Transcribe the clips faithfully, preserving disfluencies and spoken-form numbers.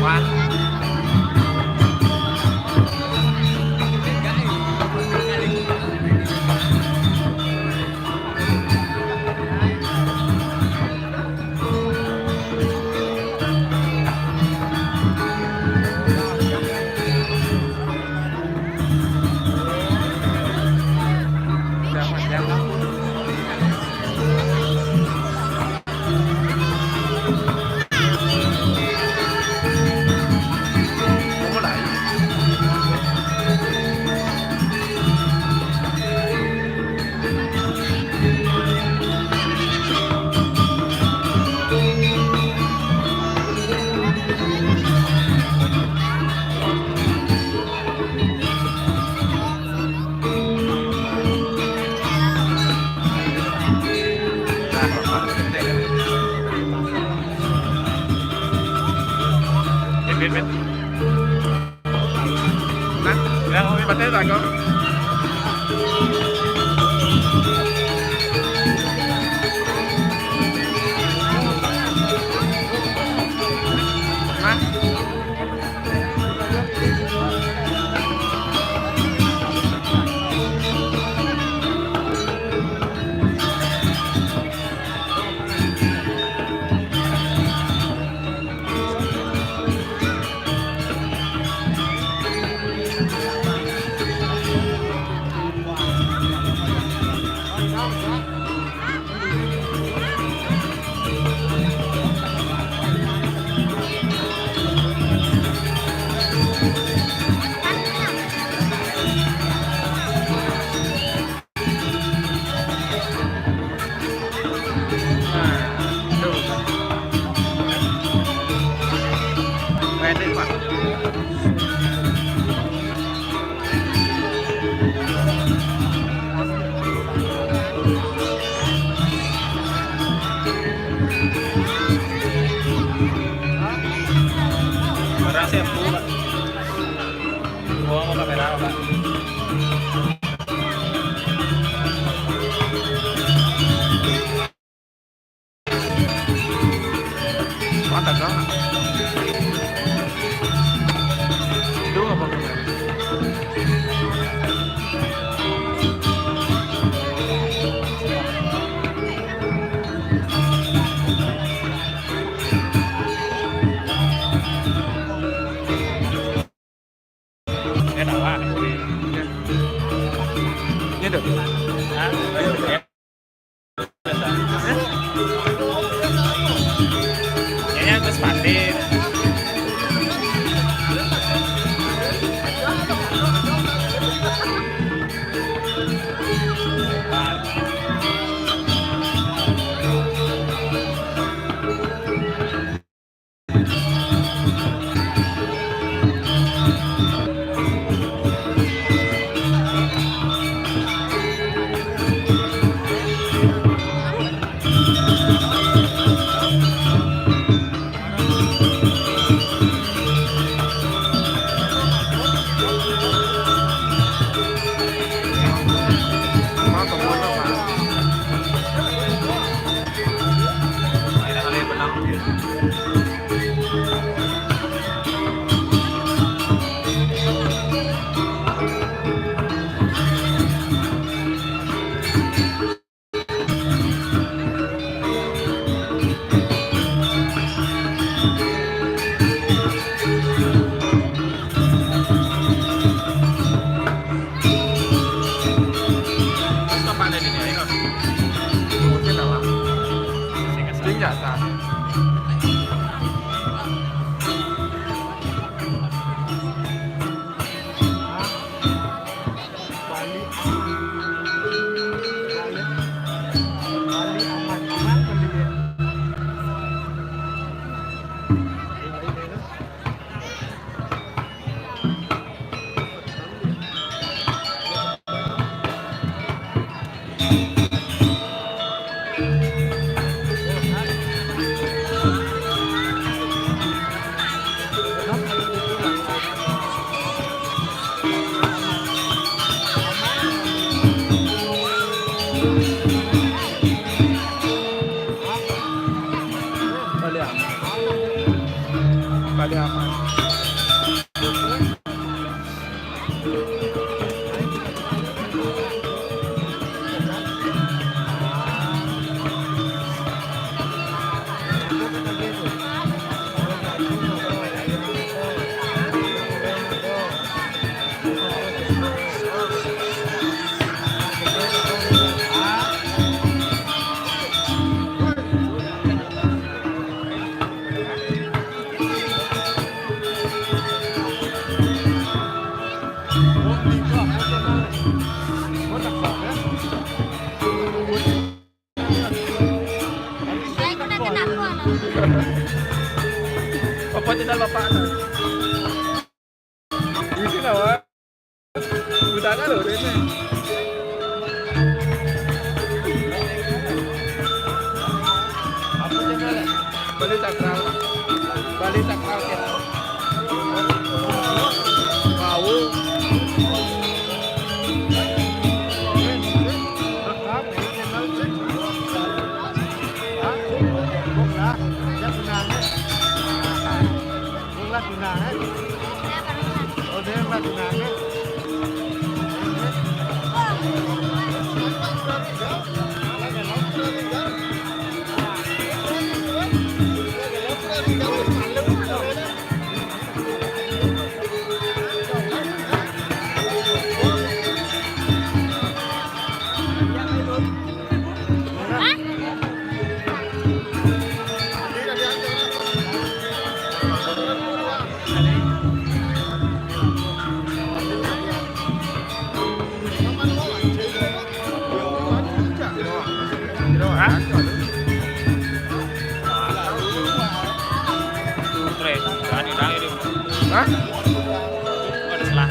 Wah. Barang saya, Bu. Bawa mau kamera, Pak. Mantap, Kak. Itu apa, Kak? Enak lah. Ini tuh. Hah? Kayaknya Gus Patin. Bali Aman. Apa channel bapak? Ini nawa. Udah kan lo ini. Apa channel? Bali Sakral. Bali Sakral ya. Mau. Hah? Bukan lah. Ya, tenang, ya. Bukan lah, tenang, ya. Oh, dia lah, tenang, ya. Hah? Hah? Ada salah.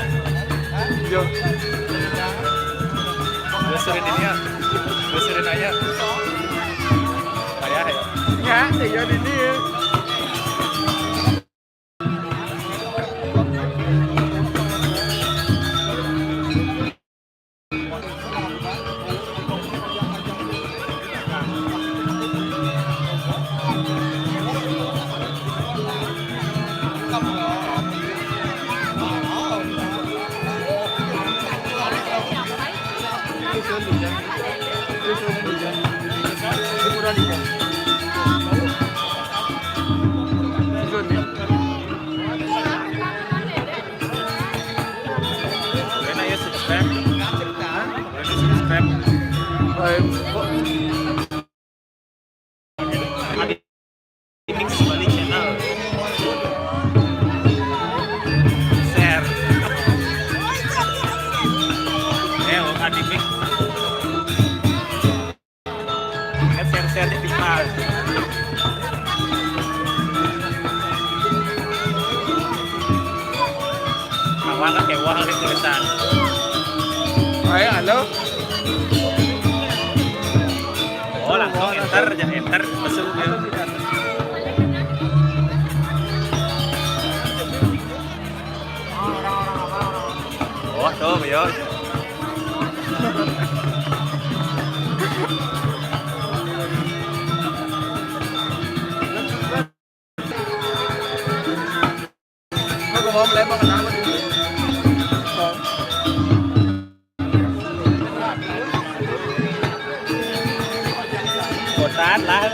Yo. Beserin ini ya. Beserin aja. Payah ya. Ya, ya ini ya. Kena ya subscribe. Kena subscribe. Baik. Mix Bali Channel. Share. Eh, bukan di mix. Share-share di TikTok. Awak kan kayak wah, ada tulisan. Ayo, halo. Oh, langsung enter aja, enter, masuk ya. Oh, tuh, yo. Aku mau mulai mau kenapa dulu? Bosan lah.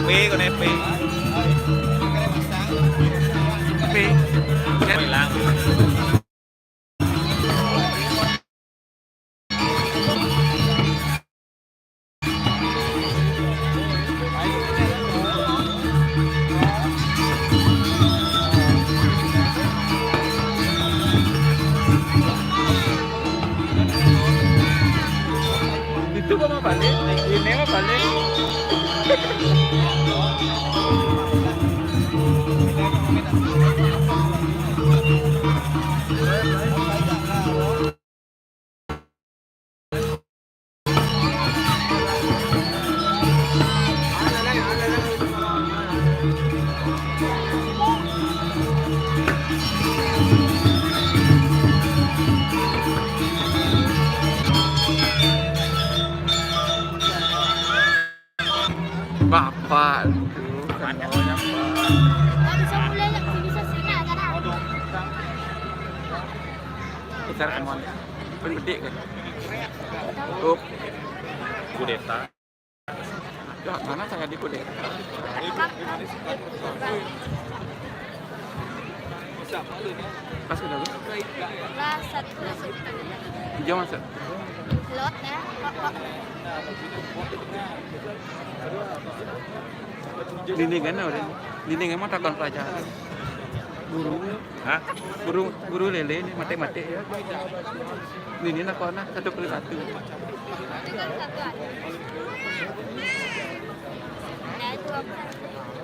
Wih, kena P. P. Hilang. Itu mah balik, ini mah balik. Bapak, aduh, kan maunya, Pak. Nggak bisa mulai, nggak bisa sini, ada. Bicara kan, Mon. Kan gede kan. Up. Kudeta. Ya, mana saya di kudeta? Pas udah, Bu? Kelas satu. Hijau masuk. Lot ya, pokok. Dinding kan udah. Dinding emang takon pelajaran. Guru. Hah? Guru, guru lele ini mati-mati ya. Ini nak kona satu kali satu. Tinggal satu aja. Ya, itu apa?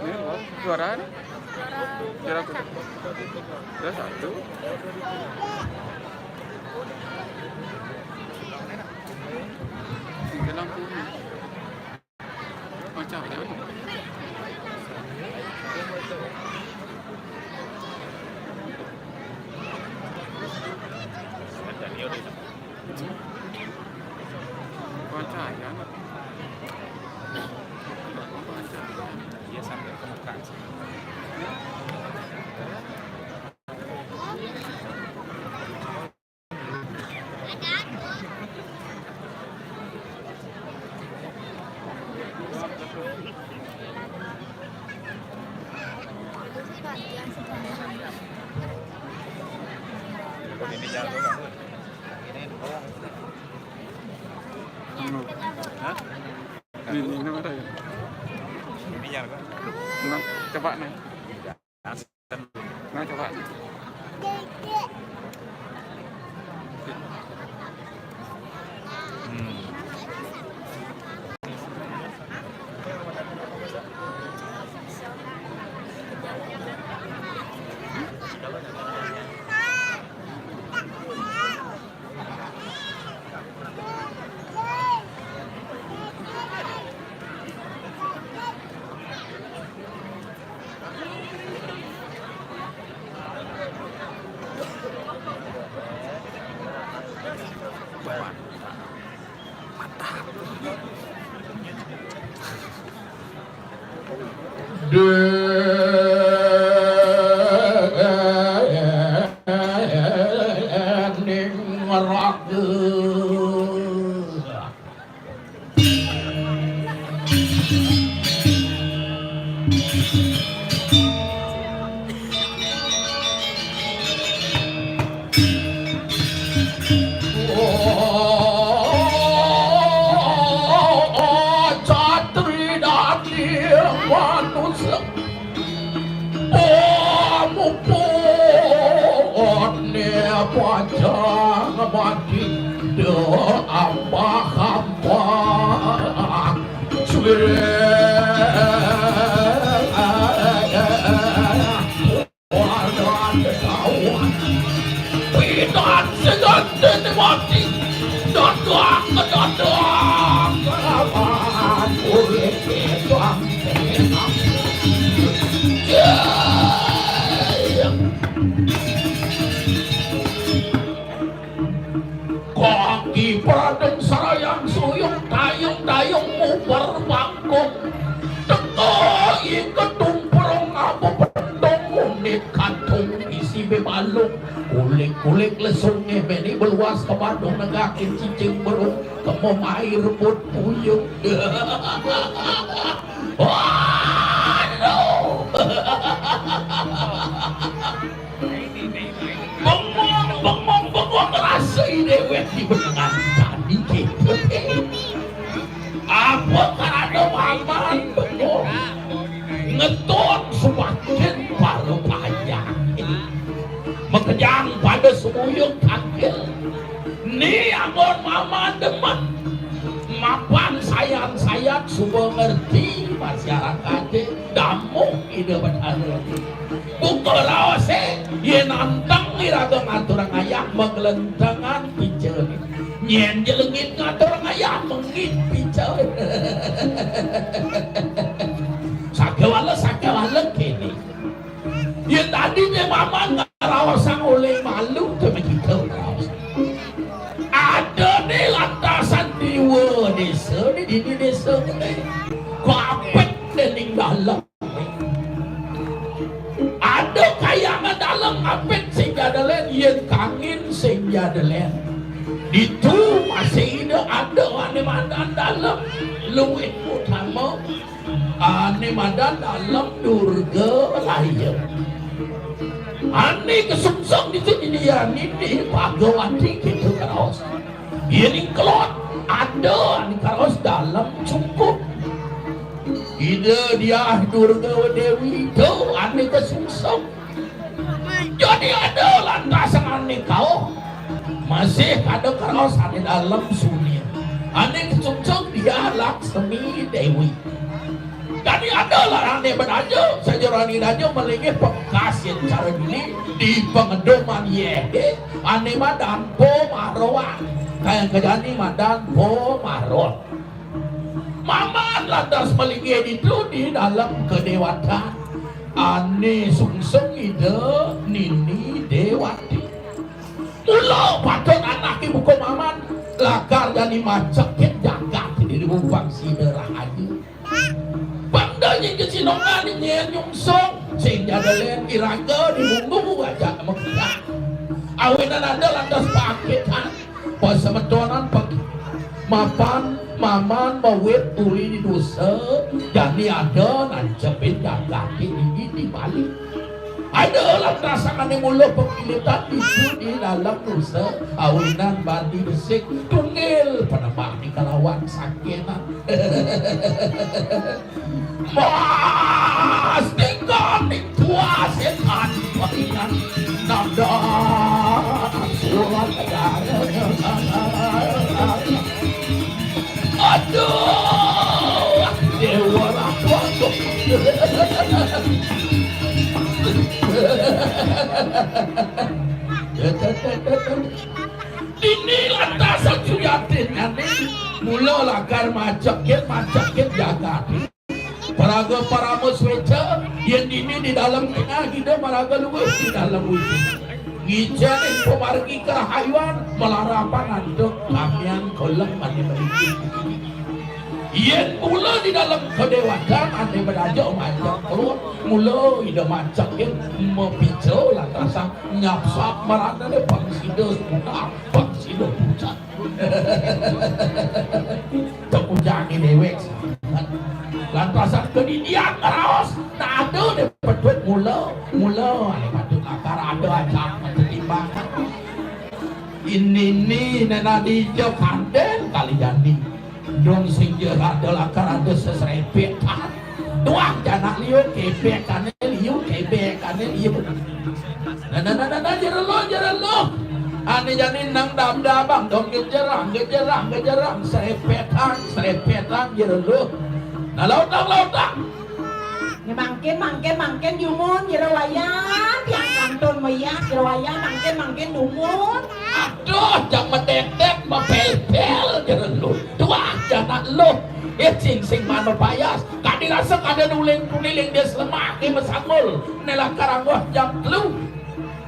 Ini apa? Juara? Juara. Juara apa? Juara satu. Tiga enam puluh. Macam apa? Macam apa? Macam apa? Iya, sampai ke muka. Ini jago kan? Hah? Ini, ini apa ya? Ini jago. Nah, coba nih. Nah, coba. Hmm. Dening raga. Satri dadi manusa. Pamupune pajang mati do ambah-ambah. Suwire. Wadah ketahuan. Pindah seganten mati. Datang ke datang. Kelamaan kulit hitam. Kaki pradeng sarayang suyung, tayung-tayung muber bangkung. Teka ike tumprung abu pentung, unit kantung isi bebalung. Kulik-kulik lesung ngemeni beluas ke Badung, negakin cicing berung, kemo mai rebut puyung. Waduh. Bengong, bengong, bengong, ngrasai dhewek di benengan candi gitu. Apa karana paman bengong? Ngeton semakin para panjang. Makejang pada semuyung tangkil. Ni anggon paman demen. Yan sayat suba ngerti masyarakat, damuh Ida Betara. Buka raos, yén nantang iraga ngaturang ayah, maglentengan pica. Nyén ja lengit ngaturang ayah, mengit pica. Sakewala, sakewala kéné. Yén dadi né maman ngaraosang olih malu, té makita raos. Ada né lantasan dua désa, né dini désa né. Kapit dening dalem. Ada kayangan dalem, apit sing ja ada lén, yén kangin sing ja ada lén. Ditu masih Ida ada ané madan dalem, luih utama, ané madan Dalem Durga Laya. Ané kasungsung ditu dini, ané Bhagawati, kéto karaos. Yéning kelod ada ané karaos Dalem Cungkup. Ida Diah Durga Déwi to ané kasungsung. Dadi ada lantas ané kauh. Masih ada karaos ané Dalem Sunil. Ané kasungsung Diah Laksmi Déwi. Dadi ada lah ané badaja, sajeroning daja malinggih pamekasné cara dini di pangeduman yéh, ané madan Pamaroan. Kayang ka jani madan Pamaron. Maman lantas malinggih ditu di Dalem Kadéwatan. Ané sungsung Ida Nini Déwati. Mula patut anaké buka maman, lakar jani macekit jagat di bubang sida rahayu. Pang da nyén kasinongan nyén nyungsung, sing ja ada lén iraga di munggu ajak makuda. Awinan ada lantas pakitan, pasemetonan pagi. Mapan maman mawit uli di dosa, jani ada nancepin jagaté dini di Bali. Ada lantas ané mula pakilitan ditu di Dalem Dosa, awinan badi besik tunggil panemah di kalawan sakinan. Mastika ning tuah sétan paringan nanda surat. Aduh, Déwa Ratu. Dini lantas sujatinnyané mula lakar macekit, macekit jagat. Paraga Parama Swéca, yén dini di Dalem Tengah, Ida maraga luih di Dalem Widi. Ngicén pamargi karahayuan, malarapan antuk tamiang kolem ané mriki. Yén mula di Dalem Kadéwatan ané badaja majeng keluar, mula Ida macekit mapica lantasan nyapsap maranané pang sida punah, pang sida pucat. Tepujangé déwék. Lantasan kadinian ngraos, nada dé patut mula, mula ané patut lakar ada ajak katimbang. Ini ni nena dija kandel kali jani. Dong sing ja rada lakar ada sesrepetan. Tuah janak liu kebek ané liu, kebek ané liu. Nah, nah, nah, nah, nah, jero luh, jero luh. Ané jani nang dam-damang dong gejerang, gejerang, gejerang, srepetan, srepetan, jero luh. Nah, lautang, lautang. Né mangkin, mangkin, mangkin dumun, jero Wayan, tiang kantun mayah, jero Wayan, mangkin, mangkin dumun. Aduh, jang madetek, mapelpel, jero luh. Tuah, janak luh. Eh, sing, sing maan mapayas. Kadi rasa kada nuling kuniling dia selemak di masangul. Né lakar anggoh jam telu.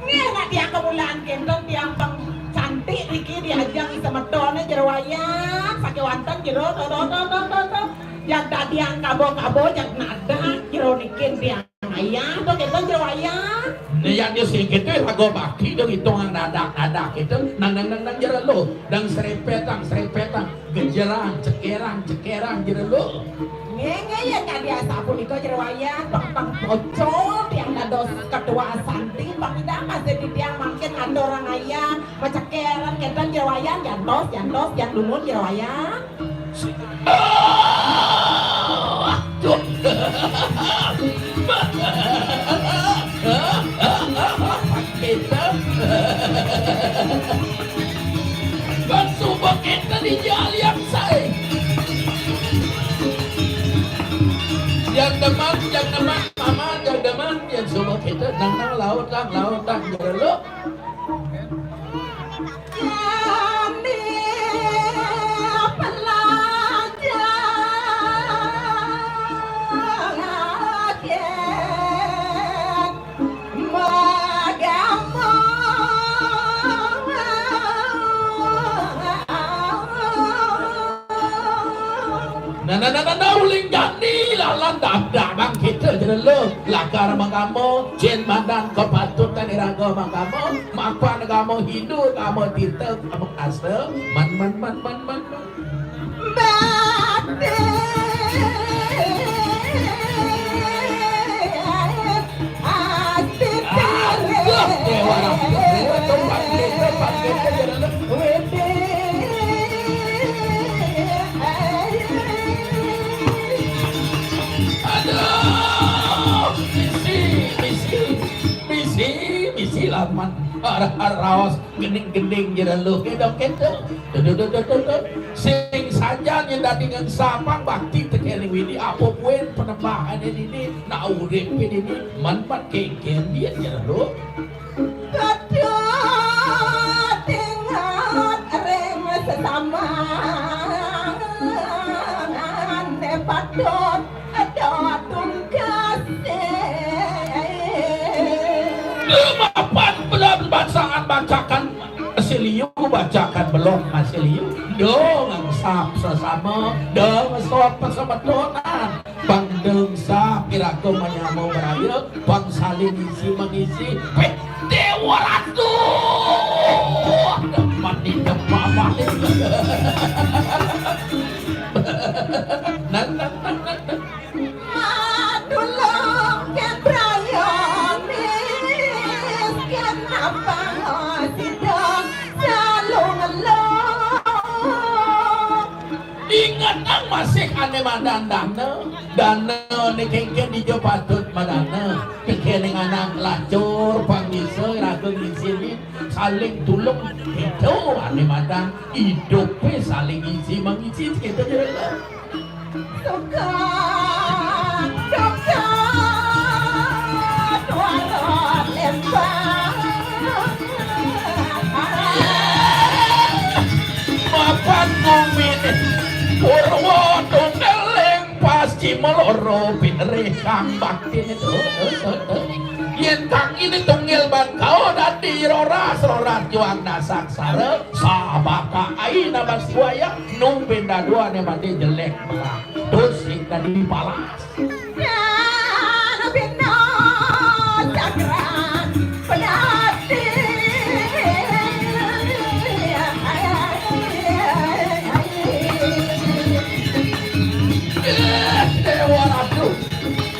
Nggih, nak tiang kamulaan kénten, tiang pang cantik niki di ajeng semetoné jero Wayan, sakéwanten jero, to, to, to, to, to, to. Yang tadi yang kabo-kabo, yang nada jero niki tiang ayah, to kénten jero Wayan. Né yang dia sing kéto raga bakti dong hitung nang dadak-dadak kéto, nang, nang, nang, nang jero luh, nang serepetang, serepetang. Gejerang, cekerang, cekerang, jero luh. Nggih, nggih, ya kadi asapunika jero Wayan, pang, pang pocol tiang dados ketua santi, pang Ida masih di tiang mangkin ada orang ayah, macekeran kénten jero Wayan, jantos, jantos, jang dumun jero Wayan. Oh, aduh. Kita. Kan suba kita di jalian saé. demen, jang demen, Mamat, jang demen, yén suba kita nang, nang laut lang, laut lang, jero lu. Nah, nah, nah, nah, nah, uling jani lalan dab-dabang kita jero lu. Lakar mangkamo, cén madan kapatutan iraga mangkamo, mapan kamo hindu, kamo tirta, kamo kasta, man, man, man, man, man, man. Batin. Aduh, Déwa Ratu, Déwa, tempat kita, tempat kita, jalan. Aduh, misi, misi, misi, misi laman. Arah, arah raos. Gending-gending jero lu, ké dong kéto. Duh, duh, duh, duh, duh, duh. Sing sajan yén dadi ngengsapang bakti tekéning Widi, apa buin penembahané dini, nak uripé dini, man, man kéngkén dié jero lu. Patut inget ring sesama, ané patut Dumapan belon bacaan bacakan masih liu, bacakan belon masih liu. Dong sap sesama, dong sop semetonan. Pang dong sap iraga manyama maraya, pang saling isi mengisi. Wéh, Déwa Ratu! Mati demam, mati. Nan, nan, nan, nan, nan. Tulung kén braya miskin, apa sida selalu ngeluh. Ingetang masih ané madan dana. Dana né kéngkén dija patut madana. Kéngkén anak lacur, pang bisa, raga ngisi, saling tulung. Itu ané madan idupé saling isi mengisi, kéto jero. Suka duka dua lembah. Mapan ngomine Purwa Tunggaling Pascima Loro pinerih kang bakti. Yén kang ini tunggil ban kau dadi roras, roras juang dasaksara, sabaka aina bas buaya. Nung pindaduané mati jelek belah. Terus sing tadi palas. Dan bina cakran pedati. Eh, Déwa Ratu.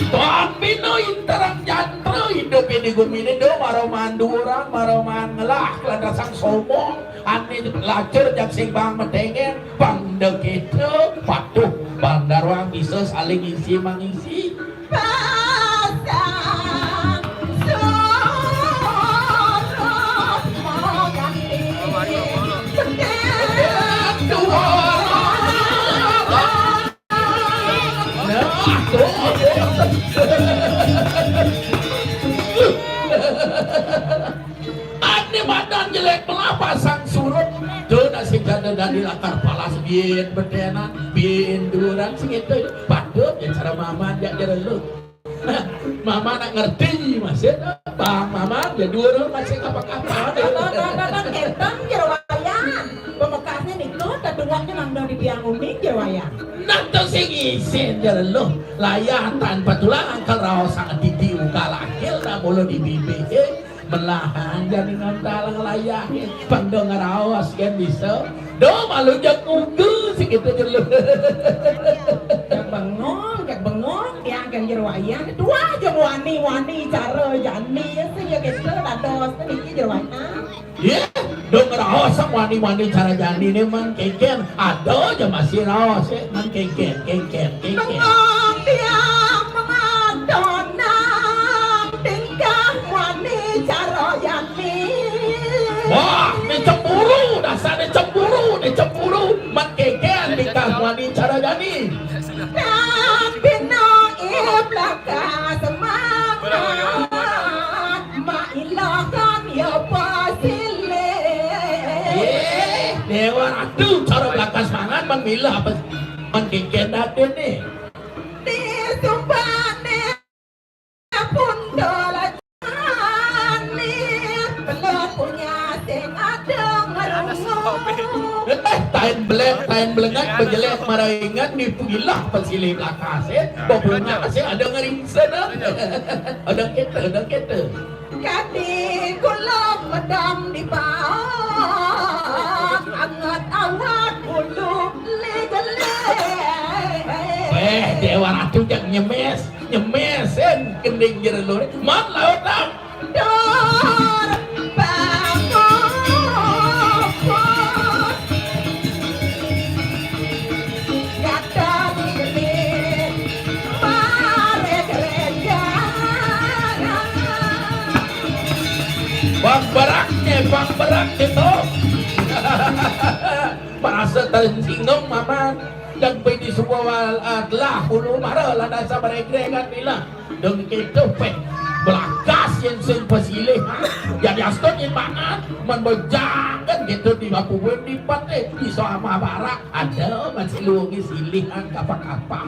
Tuan bina intarang jantra hidup di gumi ini do maro manduran, maro man ngelah, kelantasan sombong. Ané lacur jak sing bang metengeng, bang deketa, patuh, bang darwang bisa saling isi mengisi. Pasang surut mau ganti. Nah, tuh. Ané madan jelek belah pasang surut. Tuh, nasib janda dadi lakar palas, biin betenan, biin duran, sing itu. Patut ya cara maman, ya cara lu. Maman nak ngerti, masih bang maman, ya duran masih apa-apa. Bang, bang, bang, bang, kénten jero wayan. Pamekasné nika, tetuwakné mangda di tiang uning jero wayan. Nah, to sing isin jero lu. Layah tanpa tulang, keraos sang titi ugal akil, nak mula di bibih. Melahan jani ngantal nglayahé, pang do ngraos kén bisa. Do malu jak kudu sing itu jero. Jak bengong, jak bengong, tiang kén jero wayan. Tuah aja wani-wani cara jani, ya sing ya kita dados niki jero wayan. Ya, do ngraos wani-wani cara jani né man kéngkén. Ada aja masih raos, ya, man kéngkén, kéngkén, kéngkén. Bengong tiang mengadonang tingkah wani cara jani. Wah, né cemburu, dasar né cemburu, né cemburu. Man kéngkén tingkah wani cara jani. Dan bina iblis Ilah apa? Man kengken date ni. Di sumbane pun dola jani, belum punya sing ada ngerungu. Eh, tain belek, tain belengat, bejelek, marah ingat, ni pugilah pasilih belakang sih. Bau belengat sih ada ngeringsa dah. Ada kita, ada kita. Kadi kula medam di bawah, anget awak bulu legele. Eh, Dewa Ratu jak nyemes, nyemesin kending jero lur. Man laut am. Dur bagus. Bang berak nih, bang berak gitu. Merasa tersinggung mama. Dan pedi semua wal adalah bulu mara lada sabar egre kan bila. Dong keto peh belakas yang sing pasilih, ha. Jadi astun yang banget, man bejangan gitu di bapu pun di pat, eh, di soama barak. Ada masih luwung silih, ha, kapah-kapah.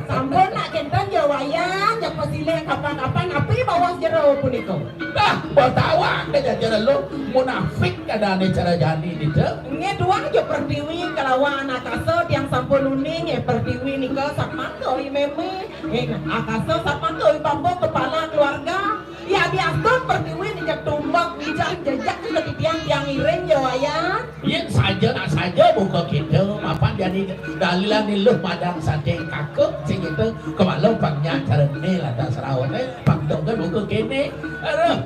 Sampun nak kenten jero wayan, jero pasilih kapah-kapah, napi baos jero punika? Dah, betawang deh jero lu, munafik kadane cara jani ni tu. Nggih, duang jero pertiwi kelawan akasa, tiang sampun uning, nggih, pertiwi nika satmaka, nggih, meme. Eh, akasa satmaka, bapa kepala keluarga. Ya, diastun pertiwi nijak tumbak, nijak jejak, nijak titiang, tiang iring jero wayan. Yen saja nak saja buka kita, mapan jani dalilan ni luh madan saking kakek, sing itu kemalo pangnya cara ni lah tak serawat, eh, pang dong kan buka kene. Aduh.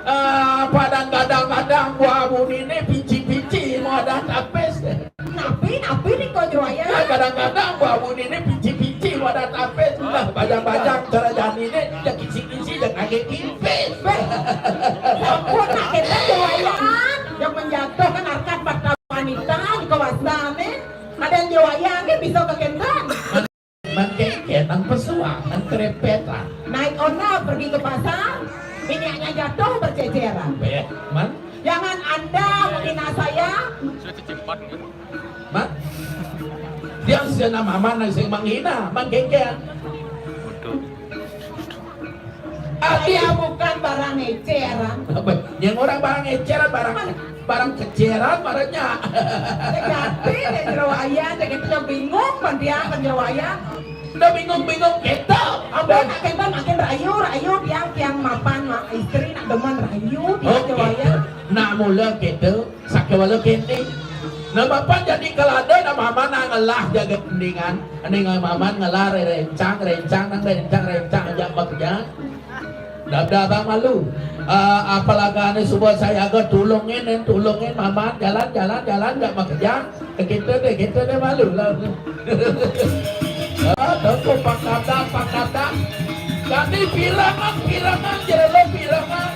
Ah, padang gadang-gadang buah bunine pici-pici madan tapis. Napi, napi nika jero wayan? Ya, kadang-kadang buah bunine pici-pici wadah tapis. Nah, bajang-bajang cara jani ni, ya kisi-kisi, ya kagek kipis. Beh, sampun nak kenten jero wayan. Yang menjatuhkan harkat martabat wanita di kawasan ni. Ada jero wayan ni bisa kekenten. Man kengken, nang pesuang, nang kerepetan. Naik Honda pergi ke pasar, minyaknya jatuh berceceran. Beh, man. Jangan Anda menghina saya. Man? Dia sing nama man sing menghina, man kengken. Saya bukan barang eceran. Apa? Yang orang barang eceran, barang, barang keceran, barangnya. Jadi, jero wayan, jadi kita bingung, man dia kan jero wayan. Udah bingung-bingung kita. Ampun, nak kenten makin rayu, rayu, tiang, tiang mapan, mak istri nak demen rayu, tiang jero wayan. Nak mula kita, sakewala kene. Nah, bapa jadi kelada, nah, mama nak ngelah jaga kendingan. Kendingan mama ngelah rencang, rencang, nang rencang, rencang, ajak bekerja. Dah, dah, abang malu. Ah, apalagi ane suba saya agak tulungin, tulungin mama jalan, jalan, jalan, ajak bekerja. Kita deh, kita deh malu lah. Ah, tengku pakada, pakada. Jadi pirangan, pirangan, jero pirangan.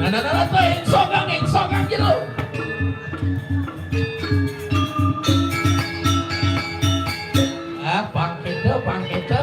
Nah, nah, nah, nah, tuh, ingsogang, ingsogang gitu. Ah, pangkita, pangkita.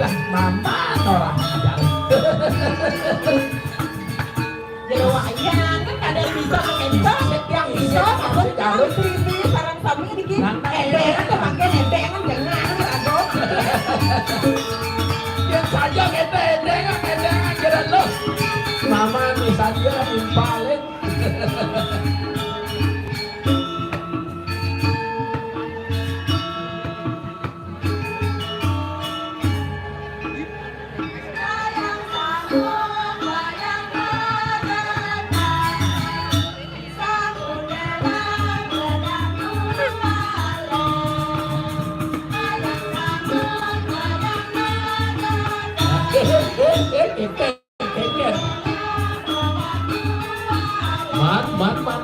Lah, maman orang ajar. Jero wayang kan kada bisa makan, yang bisa, apa sih, jalur sini, sarang sami dikit. Nah, nah, ende kan, pakai ende kan, jangan, aduh. Yang saja kita ende kan, ende kan, kira lo. Mama nih saja nimpalin. Man, man, man.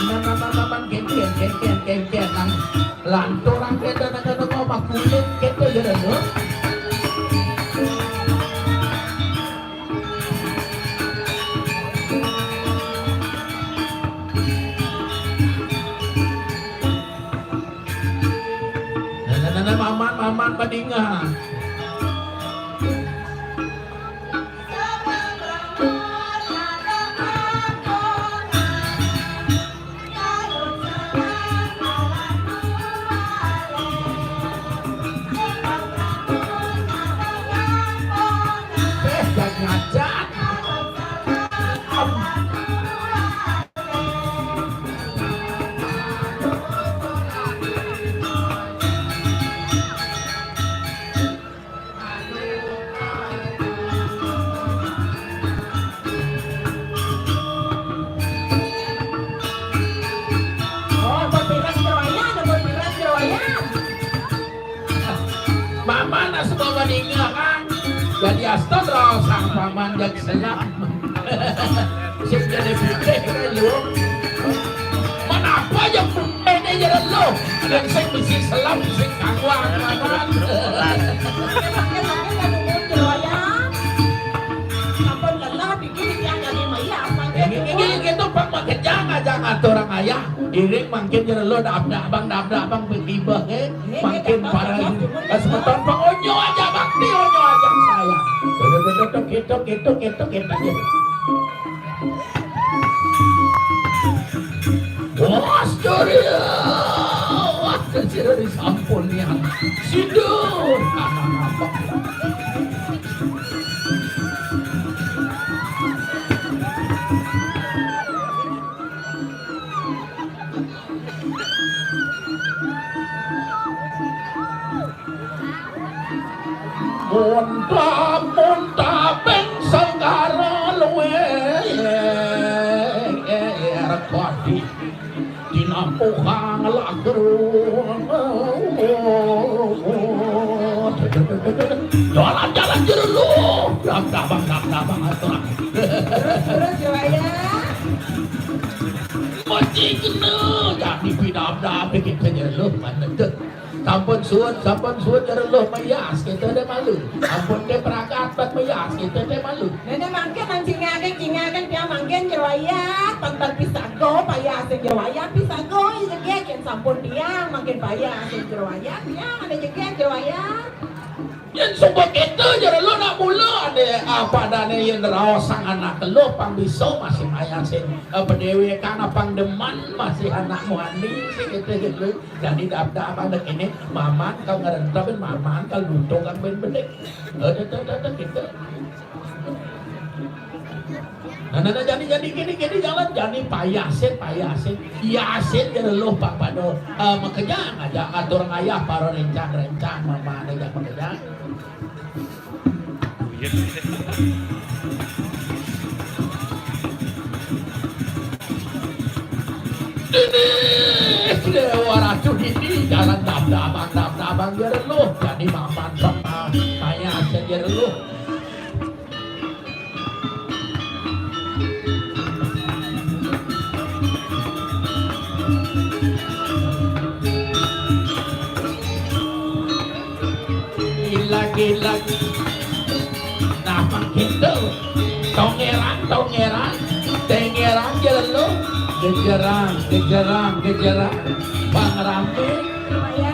Nah, nah, nah, nah, man, gengken, gengken, gengken, nang lantur, nang kena, nang kena, kau mah kulit, gitu, ya, dah, tuh. Nah, nah, nah, nah, maman, maman, madinga. Eh, jangan ngajak. Oh, berpiras jero wayah, berpiras jero wayah. Mama nak semua meninggal kan? Jadi aston roh sang paman jadi selam. Sing jadi putih kan lu. Mana apa yang putih ini jadi lu? Yang sing bisi selam, sing kangwang, paman. Sampun lelah, bikin yang jadi maya, apa ini, ini gitu, Pak, makanya ngajak ngatur orang ayah. Iring mangkin jadi lu, dap, dap, bang, dap, dap, bang, tiba, eh. Makin parah ini. Semeton pengunyo aja, bakti unyo aja saya. Tuk, tuk, tuk, tuk, tuk, tuk, tuk, tuk, tuk, tuk. Wah, curi. Wah, curi sampun ya. Sidur. Anak apa? Munta-munta ping segara luwih rekodi tinampuhang lager. Jalan-jalan jero lu. Dam-damang, dam-damang, aturan. Terus, terus, Jaya. Kunci kena, jadi pidam-dam, bikin penyuluh, mana tu? Sampun suwun, sampun suwun, jero lu mayas, kita deh malu. Ampun deh prakat, bat mayas, kita deh malu. Nenek mangkin, nang cingakan, cingakan, dia mangkin, jero wayah, tonton pis Saga payah sing jero wayah, pisaga jegég yén sampun tiang mangkin payah sing jero wayah, tiang ada jegég jero wayah. Yén suba kéto jero luh nak mula ada apa adané yén raosang anak luh pang bisa masih payah sing, eh, padéwékan apang demen masih anak muani sing kéto jero luh. Jani daptar abang dek ini, maman kal ngerentep, maman kal lutung kal ben bedik. Eh, dah, dah, dah, dah, kéto. Nah, nah, nah, jani, jani, kéné, kéné jalan, jani payah sing, payah sing. Iya sing jero luh pang pada, eh, makejang aja atur ngayah para rencang-rencang mama ada jak makejang. Ini Déwa Ratu ini jalan dab-dabang, dab-dabang jero luh, jani maman pang, ah, payah sing jero luh. Ilang-ilang. Nah, mangkin to. Tongéran, tongéran. Tengéran jero luh. Gejerang, gejerang, gejerang. Bang Ramé. Wayah.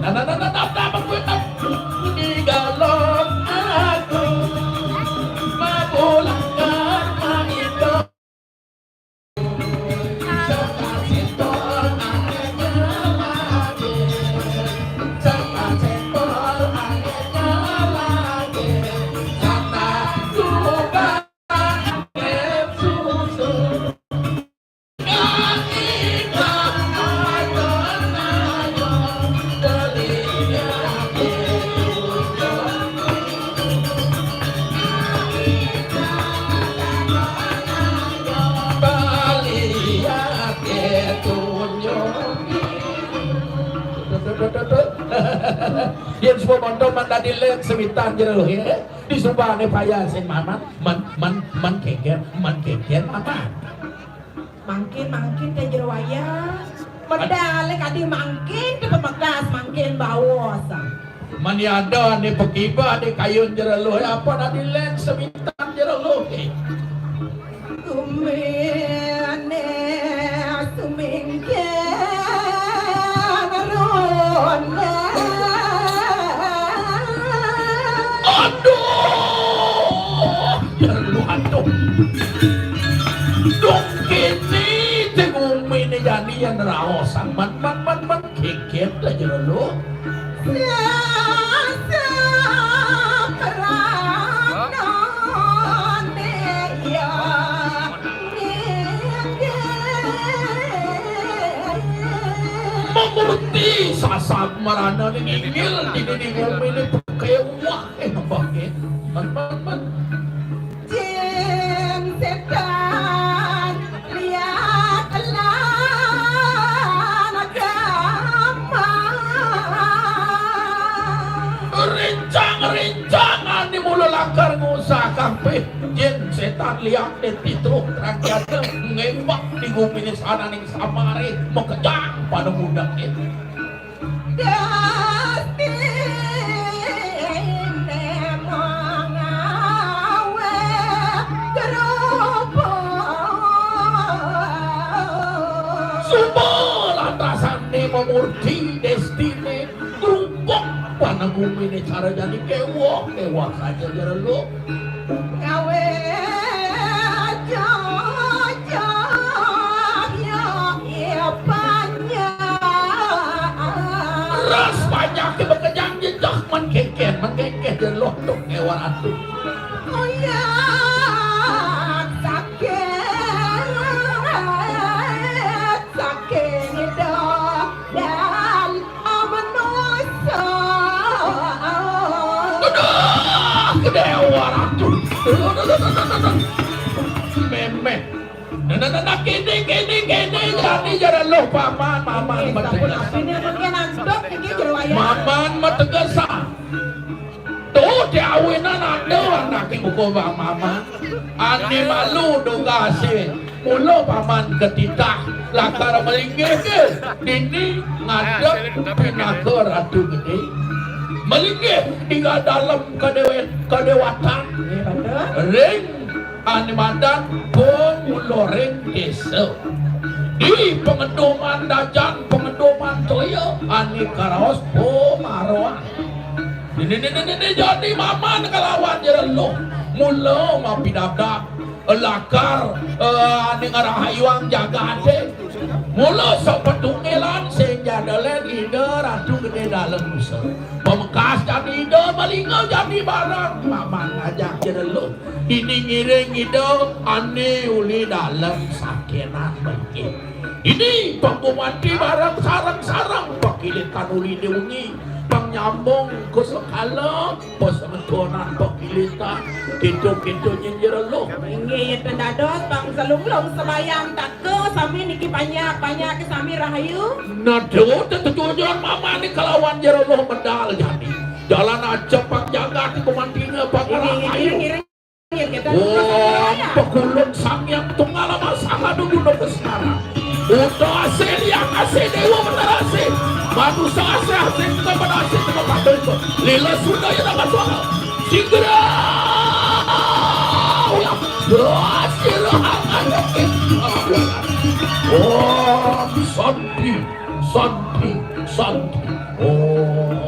Nah, nah, nah, nah, tap, tap, aku tap. Di dalam aku mabulangan main. Yén suba monto man dadi lén semitan jero, ya. Disubané payah sing maman, man, man, man kéngkén, man kéngkén, maman. Mangkin, mangkin té jero wayah. Medal kadi mangkin té pamekas, mangkin baos. Mani ada ané pakiba di kayun jero luh, apa nak dilén semitan jero luh, eh. Guminé sumingkir ronda. Aduh, jero luh, aduh. Duh, kéné té guminé jani yén raosang, man, man, man, man, kikit aja lu. Mamurti sasab marana ning inggil di dinding guminé pakéwah, eh, nembangin. Man, man, man. Jin sétan liat lan agama. Rincang-rincang ané mula lakar ngusah kampih. Jin sétan liat dé pitruh terang jana ngémbak di guminé sananing samaré makejang pada mudengé. Dastine mangawé gerobak. Suba lantasané mamurti dastine gerobak, wan Gumine cara jani kewok, kewok saja jero lu. Gawe jajah ya, iya panjang. Ras panjang ke bekejang jejak mengkengkeh, mengkengkeh jero lu tuh kewok atuh. Oh ya, sakit, sakit dah. Amenoso. Aduh, kedewar atuh. Aduh, aduh, aduh, aduh, aduh, aduh. Memeh. Nah, nah, nah, nah, kene, kene, kene, jani jero lu paman, paman, sampun betegesan. Artine mungkin antuk iki jero wayah. Paman betegesan. Tuh, diawinan ada anake buka bang mama. Ane malu duga sih. Mula paman ketitah lakar melinggih ke dini ngadep pinaka Ratu Gede. Melinggih di dalem kedewe-, kedewatan. Ring ane madan pemuluring desa. Di pengeduman dajan, pengeduman toya, ane karaos pemaroan. Nini, nini, nini, jani maman kalawan jero lu. Mula mapidabdab lakar, eh, ane ngrahayuang jagate. Mula sapetungelan sing jadelen Ida Ratu Gede Dalem Nusa. Pamekas jani Ida malinga jani bareng maman ngajak jero lu. Ini ngiring Ida ane uli dalem sakenan mengke. Ini pembumanti bareng sareng-sareng pakilitan uli diungi, pang nyambung ku sekala, pasemetonan pakilitan, kintu-kintu nyin jero lu. Inggih, yén dados pang selunglung sebayan taka sami niki panjak-panjak ke sami rahayu. Nado tetujuan mama ni kalawan jero lu medal jani. Jalan aja pang jagat iku mantina pang rahayu. Wah, pekulun Sang Hyang Tunggal Ama Sangadu Guna Kesnara. Uta asih liang asih dewa bener asih. Manusa asih asih tengah pada asih tengah pada itu. Lila Sunda ya nama suara. Sigra. Wah, sira akan. Om Santi, Santi, Santi. Om.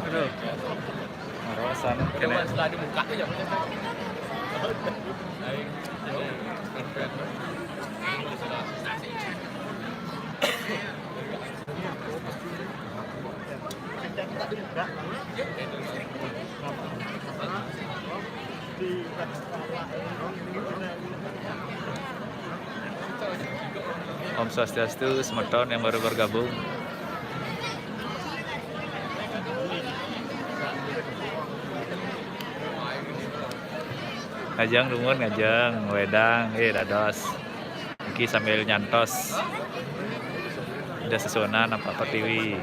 Aduh. Marasan kene. Setelah dibuka aja. Om Swastiastu, semeton yang baru bergabung. Ngajeng dumun, ngajeng wedang, eh, dados. Niki sambil nyantos. Ida sesuunan apa pertiwi.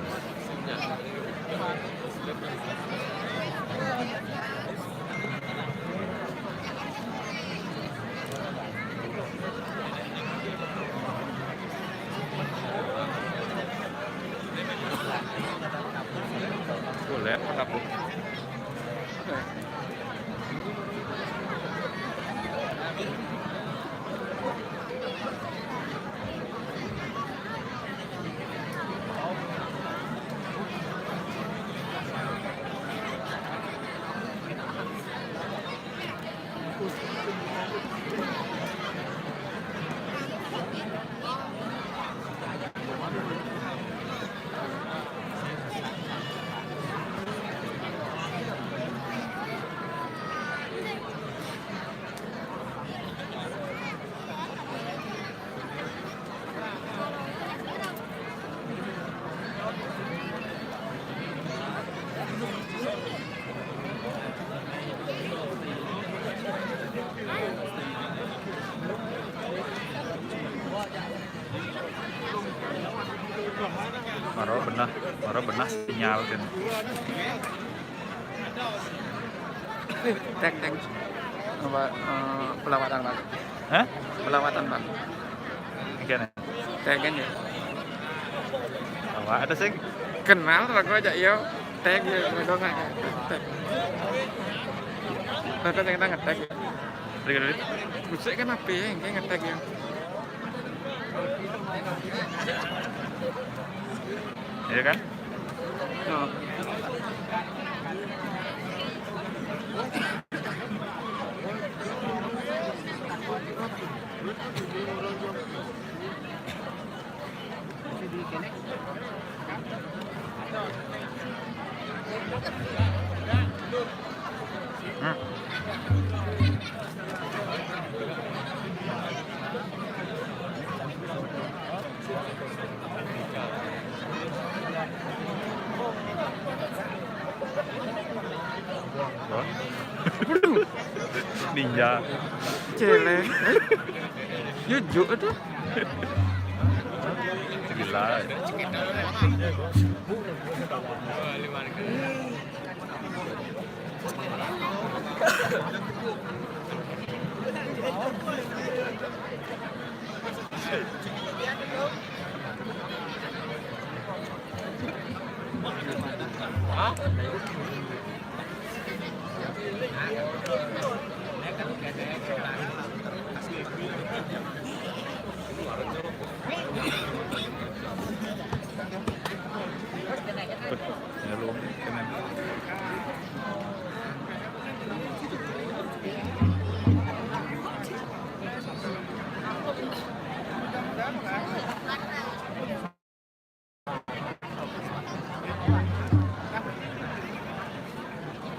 Baru benah, baru benah sinyal kan. Tek, tek. Apa, eh, pelawatan, Pak? Hah? Pelawatan, Pak. Gimana? Tek kan ya? Apa ada sih? Kenal aku aja, yo. Tek ya, aku nggak tek. Aku yang ngetek ya. Dengar dulu. Busuk kan apa ya, yang ngetek ya? Iya kan? Oh. Hmm. Ninja. Celeng. Yujuk itu. Gila.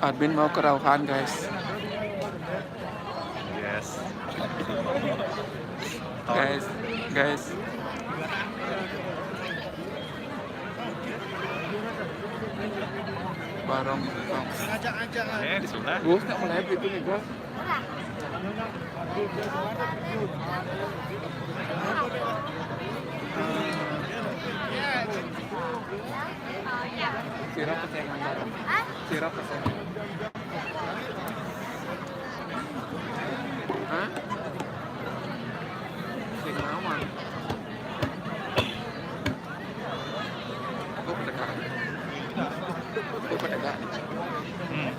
Admin mau kerauhan, guys. Yes. Guys, guys. Barong. Eh, di sebelah. Gue nggak mulai itu nih, gue. Sirap kesengan bareng. Sirap kesengan. Hah? Sing lawan. Gue pada gak. Gue pada gak. Hmm.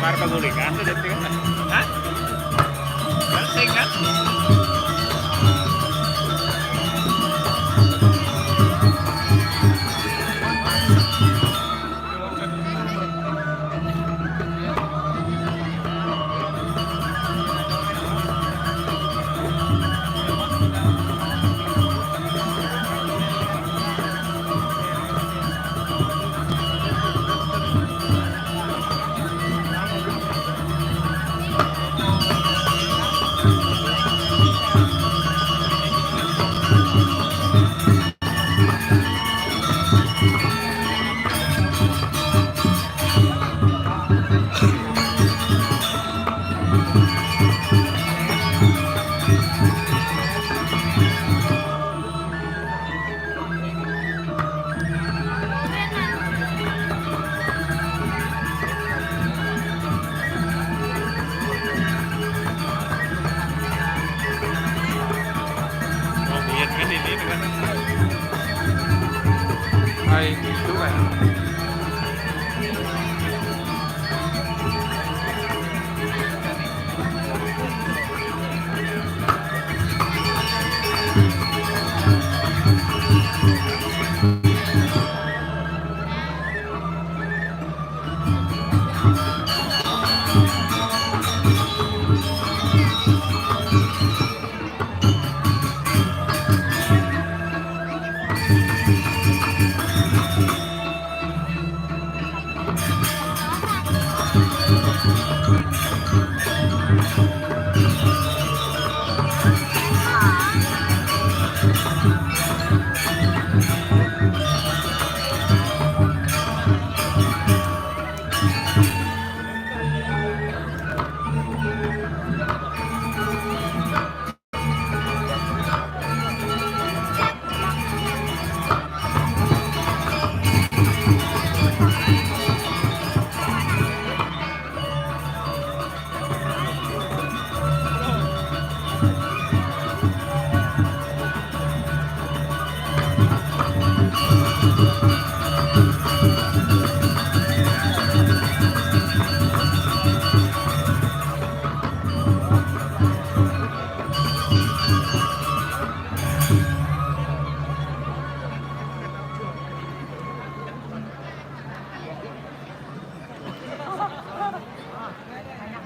Marka gulingan tuh, hah? Kan sing, kan? Oh, buyut kan ini, ini kan. Hai, itu kan.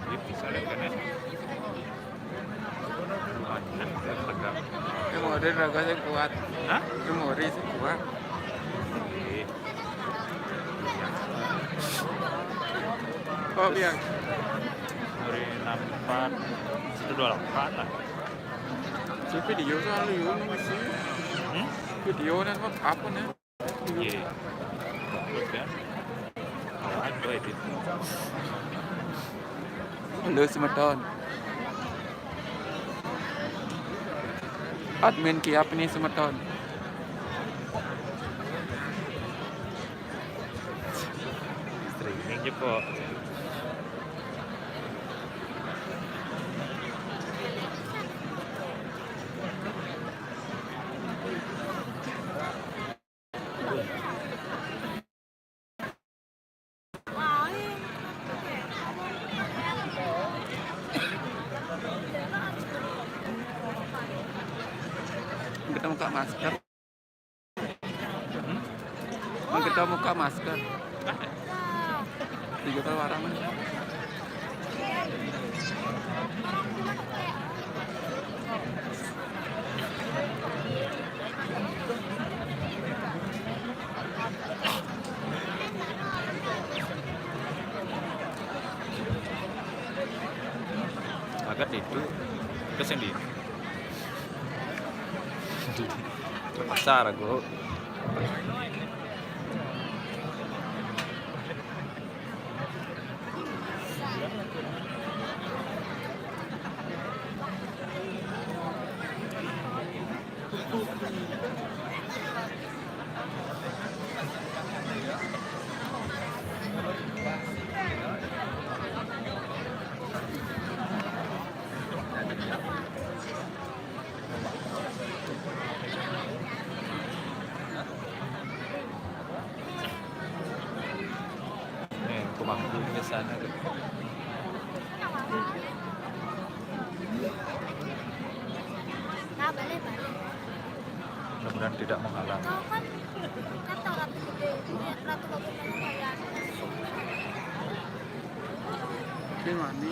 Ini bisa lihat kan ya? Lumayan, ya, tegak. Ini mau ada raga yang kuat. Hah? Ini mau ori yang kuat. Iya. Oh, iya. Dari enam empat, satu dua delapan lah. Si video soal lu, Yun, sih. Hmm? Video kan apa, apa nih? Iya. Terus kan? Awal dua itu. Halo, semeton. Admin Kiap nih, semeton. Streaming juga. Kita buka masker. Mau kita buka masker. Tiga kali warang. Agak itu ke sendiri. Pasar aku. Eh, aku mampu ke sana tu. Nah, balik, balik. Mudah-mudahan tidak menghalang. Kau kan kata Ratu Gede, Ratu Bagus Banget ya. Ini mani.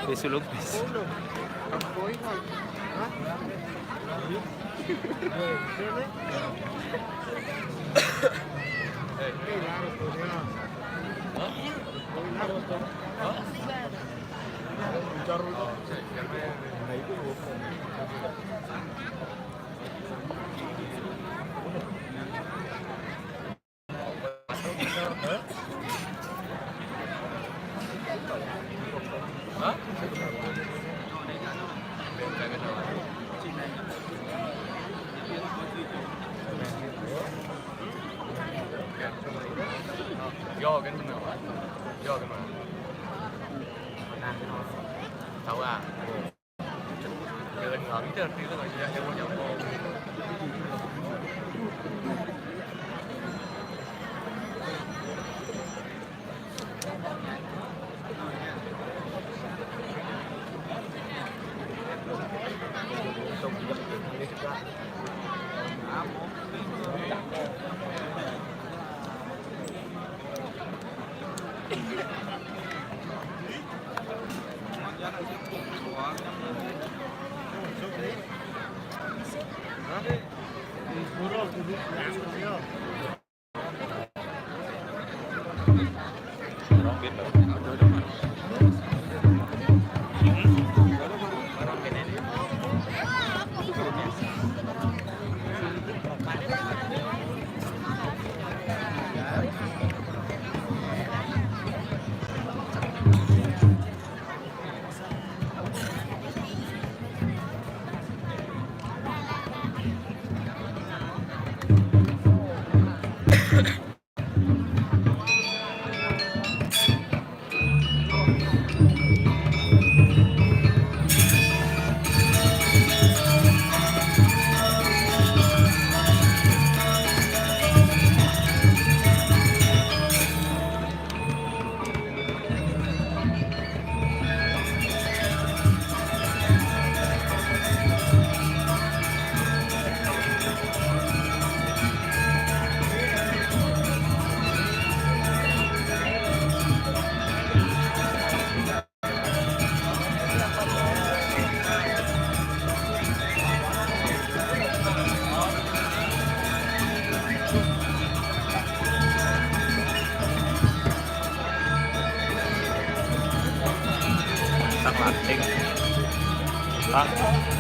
Beso López. Sang lanting. Sang.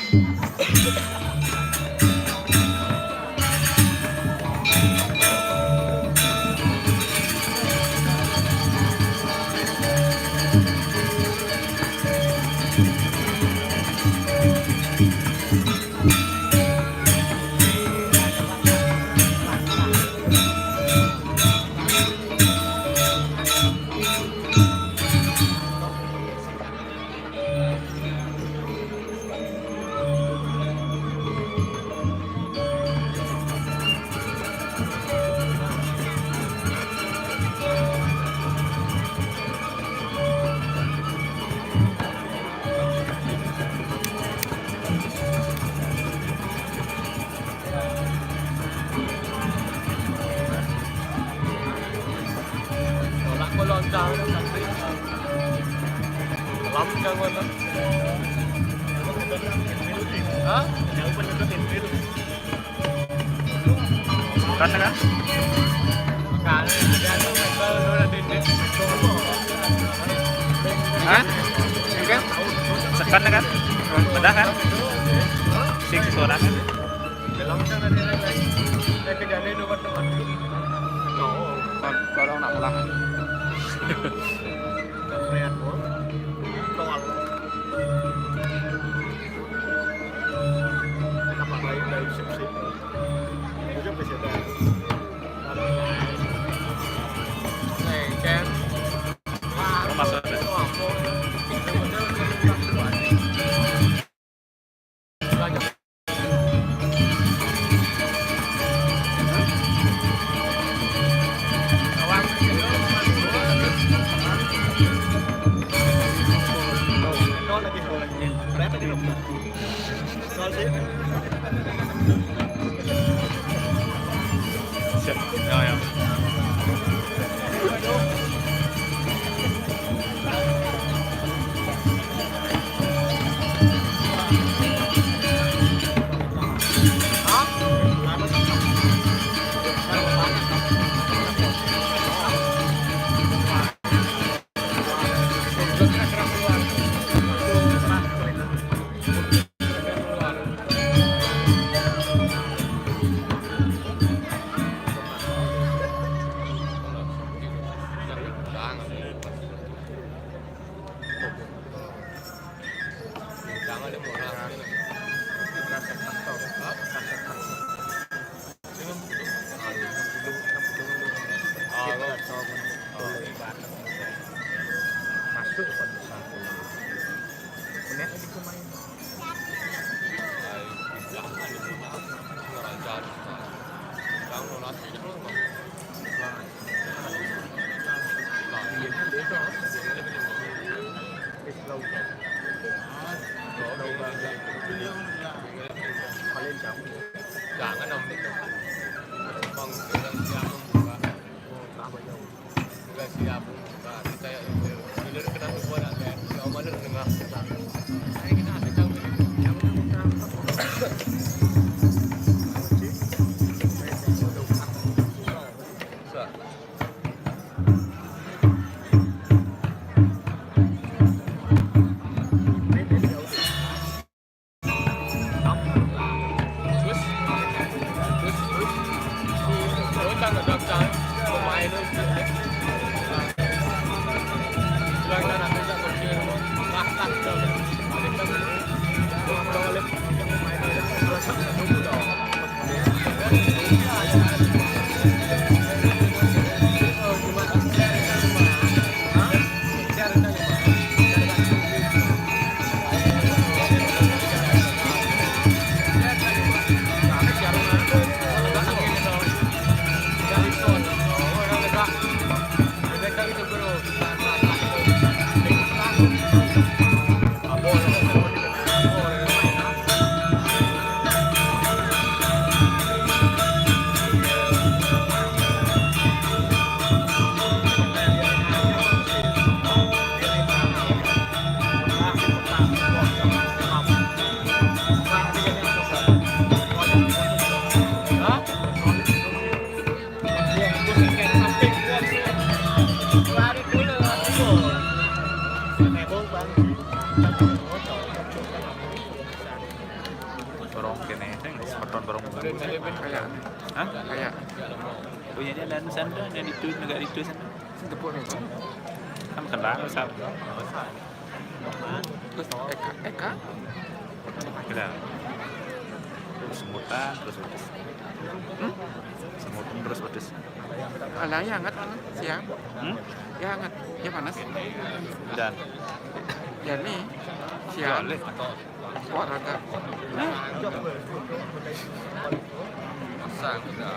Tolak ko lontar. Lam kang mana? Hah? Kan kan? Hah? Oke. Sekan kan? Bedah kan? Sing suara kan? Kalau nak pulang. Siap. Ya, ya. Masuk ke sana. Melihat lagi pemain. Jangan, Om. Bang, udah siap membuka. Udah siap membuka. Kita ya, leader kena semua nak, kan? Kalau mana dengar. Saya kita ada tahu. Orang kayak, hah? Kayak, oh iya, ini ada anu sana, yang itu, negara itu sana. Sing tepuk nih. Kan kenal siapa? Terus Eka, Eka? Kenal. Terus semutan, terus pedes. Hmm? Semutan, terus pedes. Alah, ya hangat, panas, siang. Hmm? Ya hangat, ya panas. Dan? Ya nih, siang. Kuat rata. Masa kita.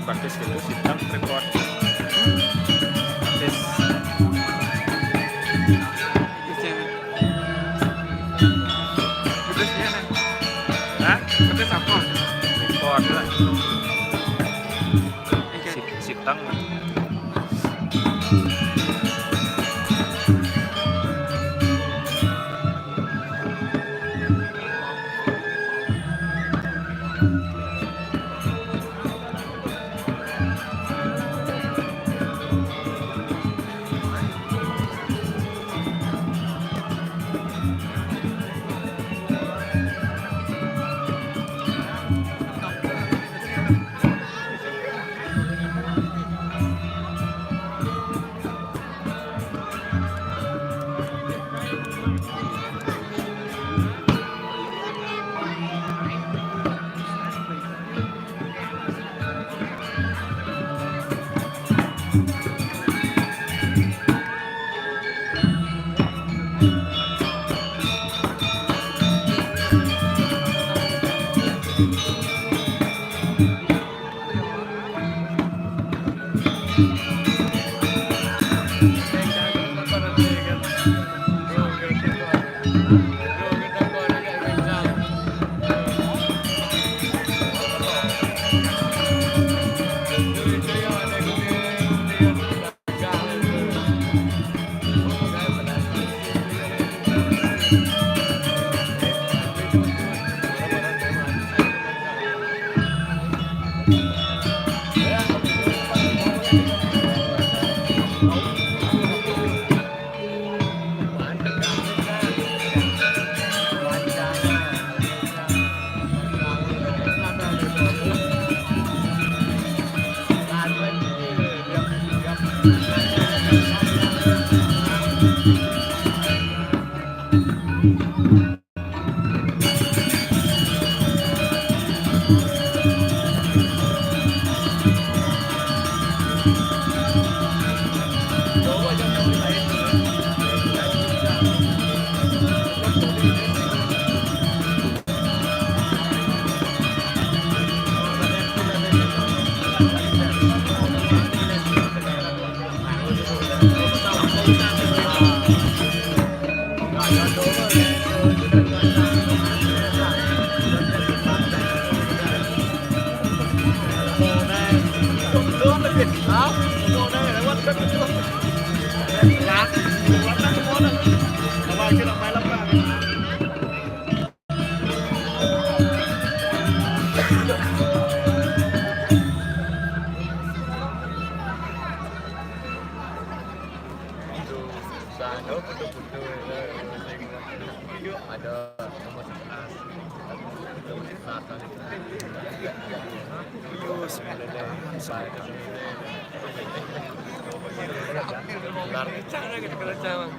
Praktis gitu, sidang record. Praktis. Putus ya, Neng? Hah? Putus apa? Record lah. Oke. Sip-, siptang. Ada nomor sebelas. Nomor sebelas. Cara gitu kalau cawang.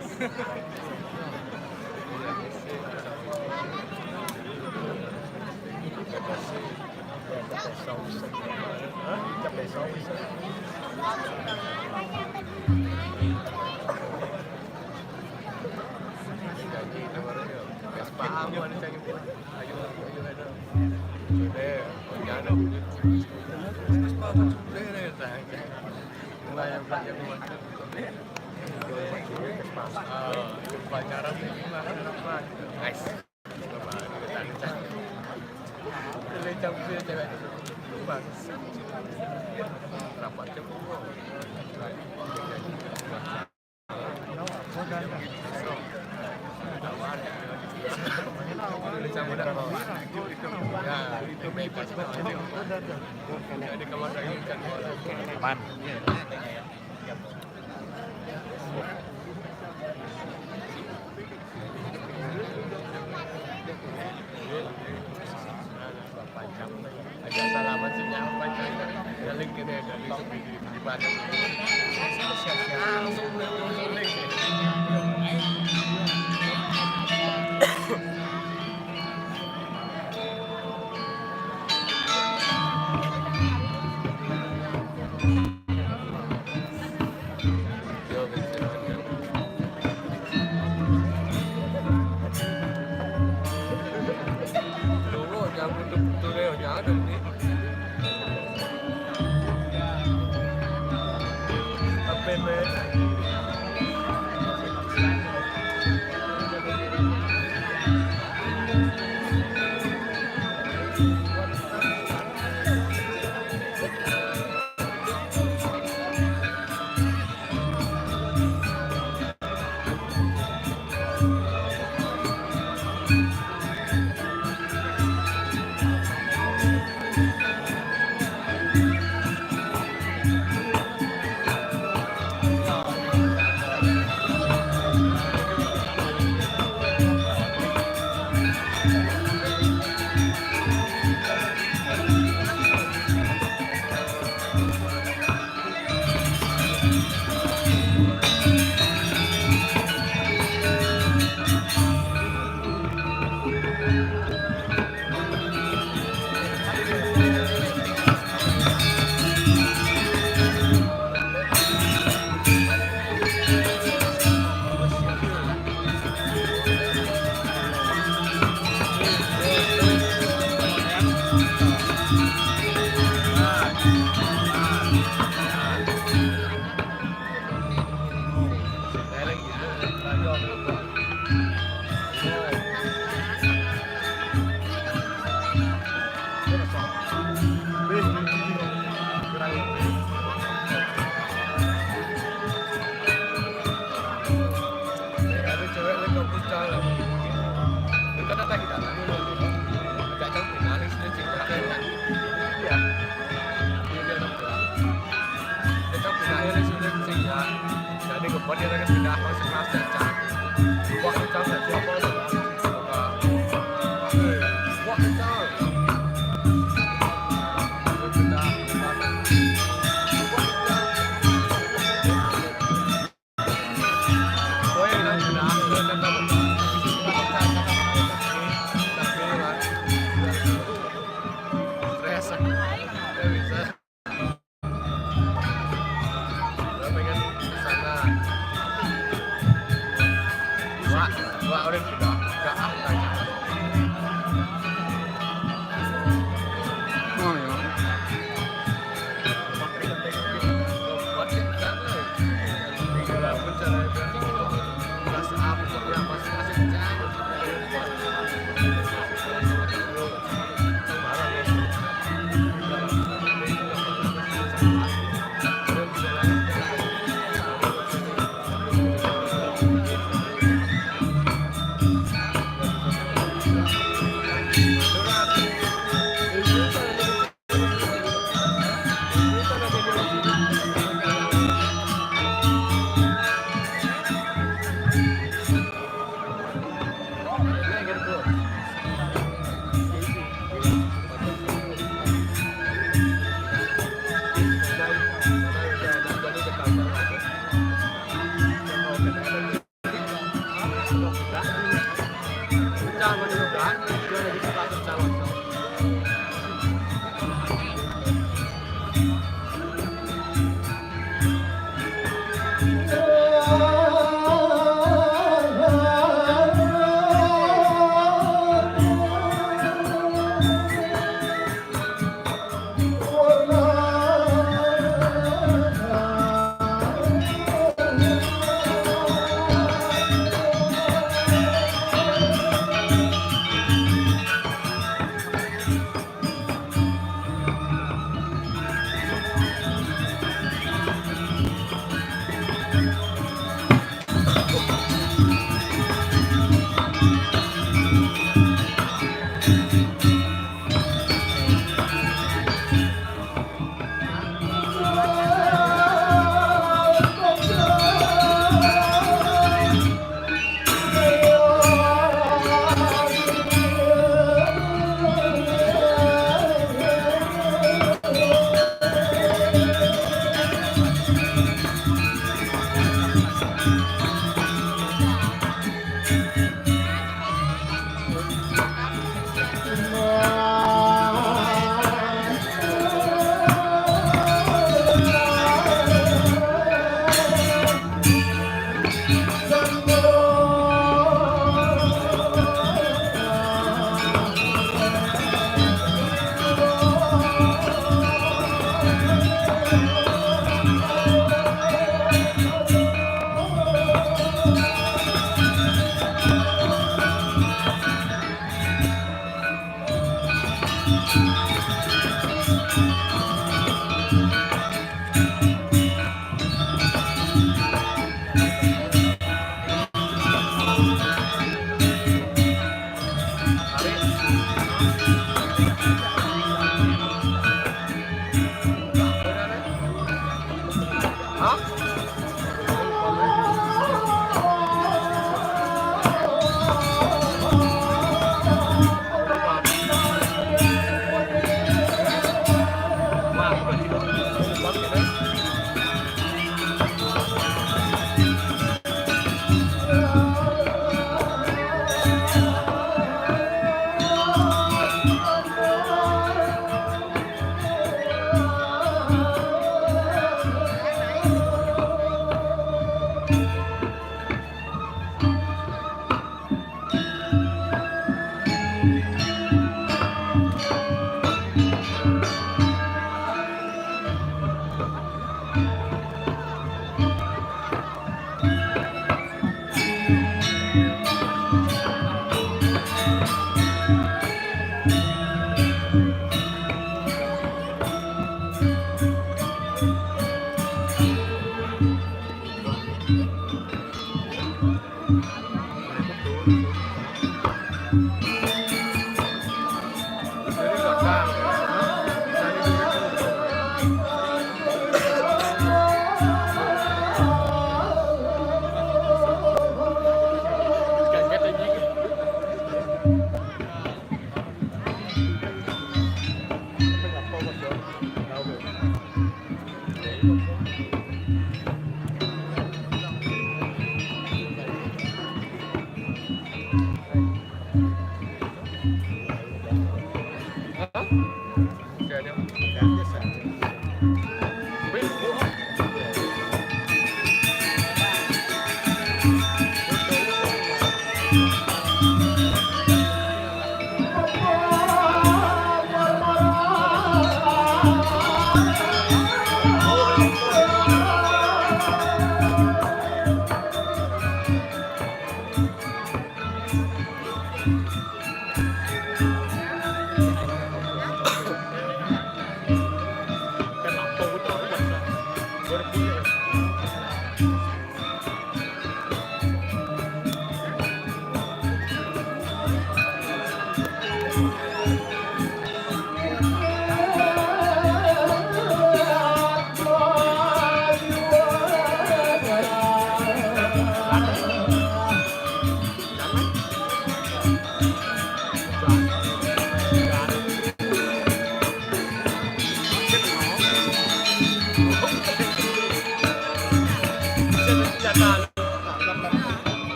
Nice.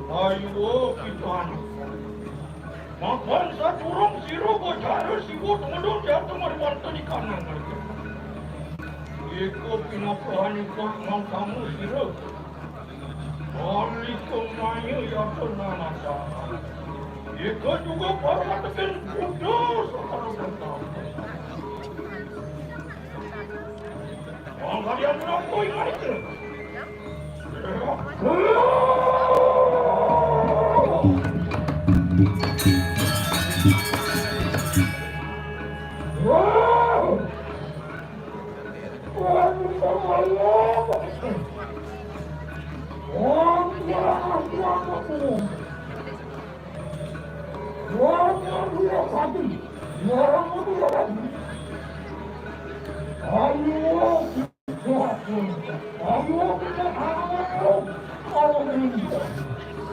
Ayo kita anu. Mapan sadurung sira bocah siwa tumedun jatuh mari wonten ing kahanan. Iko pinaka anugrah mangkamu sira. Alika maya yatra nanasa. Iko juga para tekan Buddha sakalo dentang. Wong kalian menapa ing ngarep?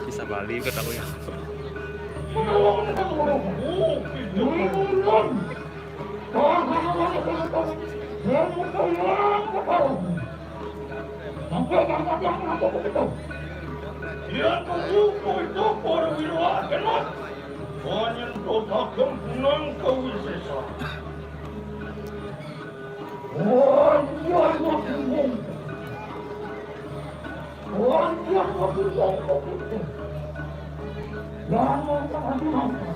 Bisa Bali kata aku ya. Yen tuku kuwi to para wira genot. Panyentuh kagem gunung kawisésan. Oh, iya, iya, iya. Oh, iya, iya, iya, iya. Ya, ya, ya, ya.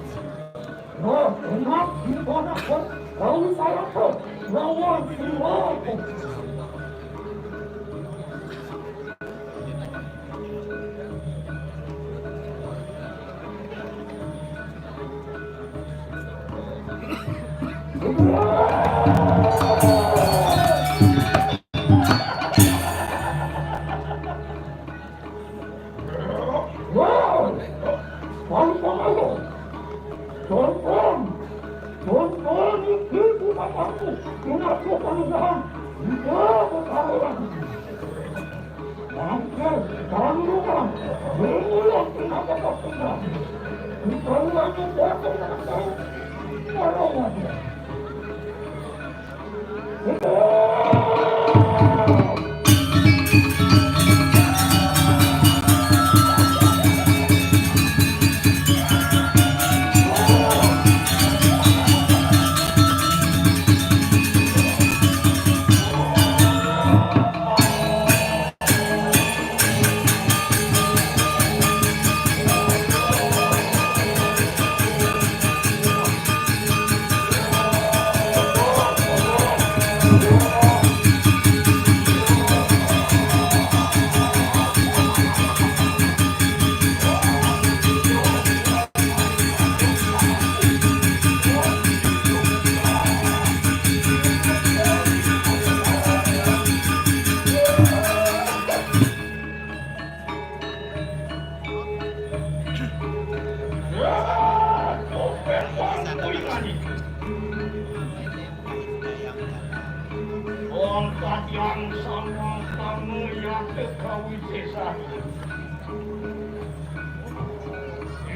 Wong kadang sama-sama yang kekawisesan.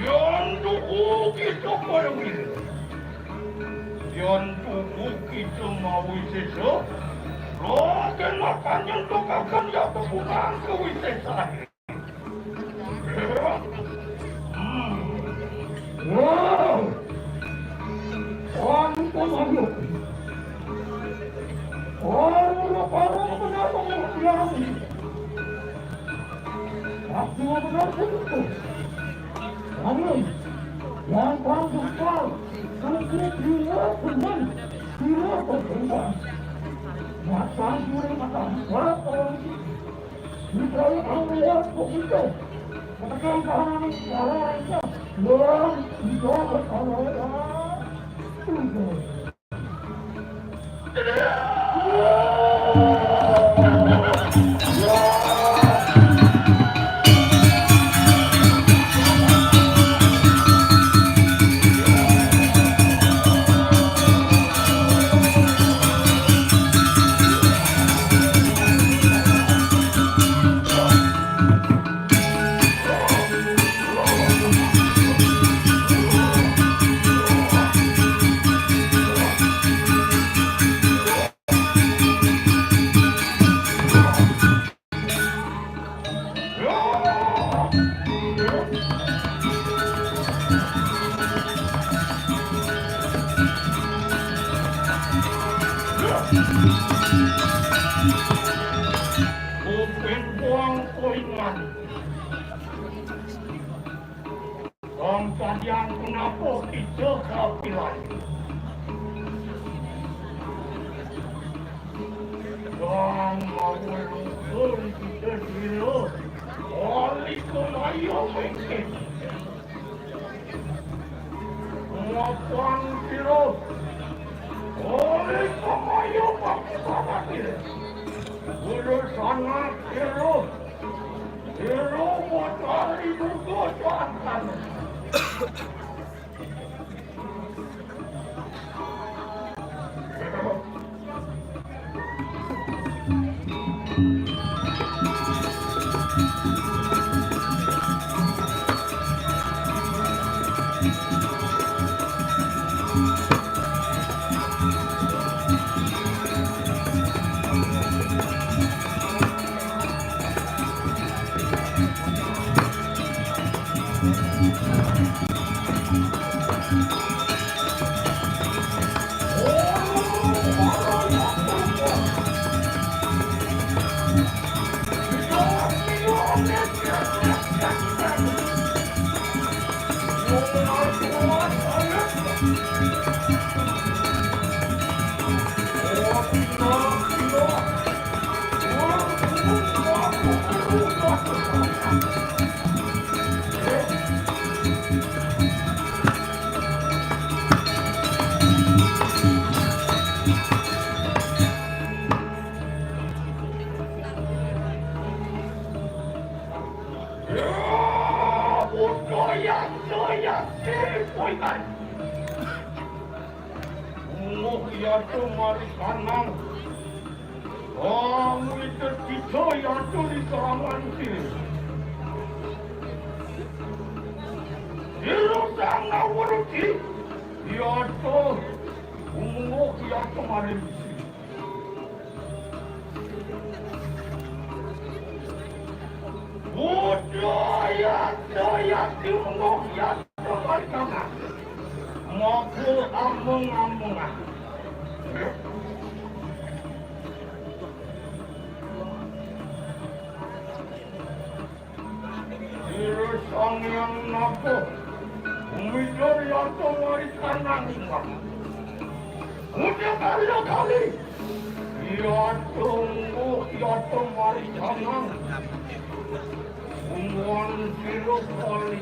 Yan tuku kita parewi. Yan tuku kita mawisesa. Raden akan nyentukaken ya kepunahan kawisesan. Yang paling besar, sungguh dia dengan dia berkembang. Maka dia akan berkembang. Kuping buang kuingan. Wong kalian kenapa kita kapilan? Wong mau lukur kita dulu. Wali kemayo mengke. Ngapang sira? Wali kemayo pakai pakai. Urusan sira. Sira mau cari bergocakan. Doyan, doyan, eh, poikan. Mungguh ya tu mari kanang. Ang ito dito yato di karangan si. Iro sa nga waruti yato umungok yato malimsi. Udo yato yato umungok yato malimsi. Mokul amung-amungan. Ira Sang Hyang Naga, umidar yato marikanang. Udah kali-kali. Yato nggo, yato marikanang. Umuan sira kali.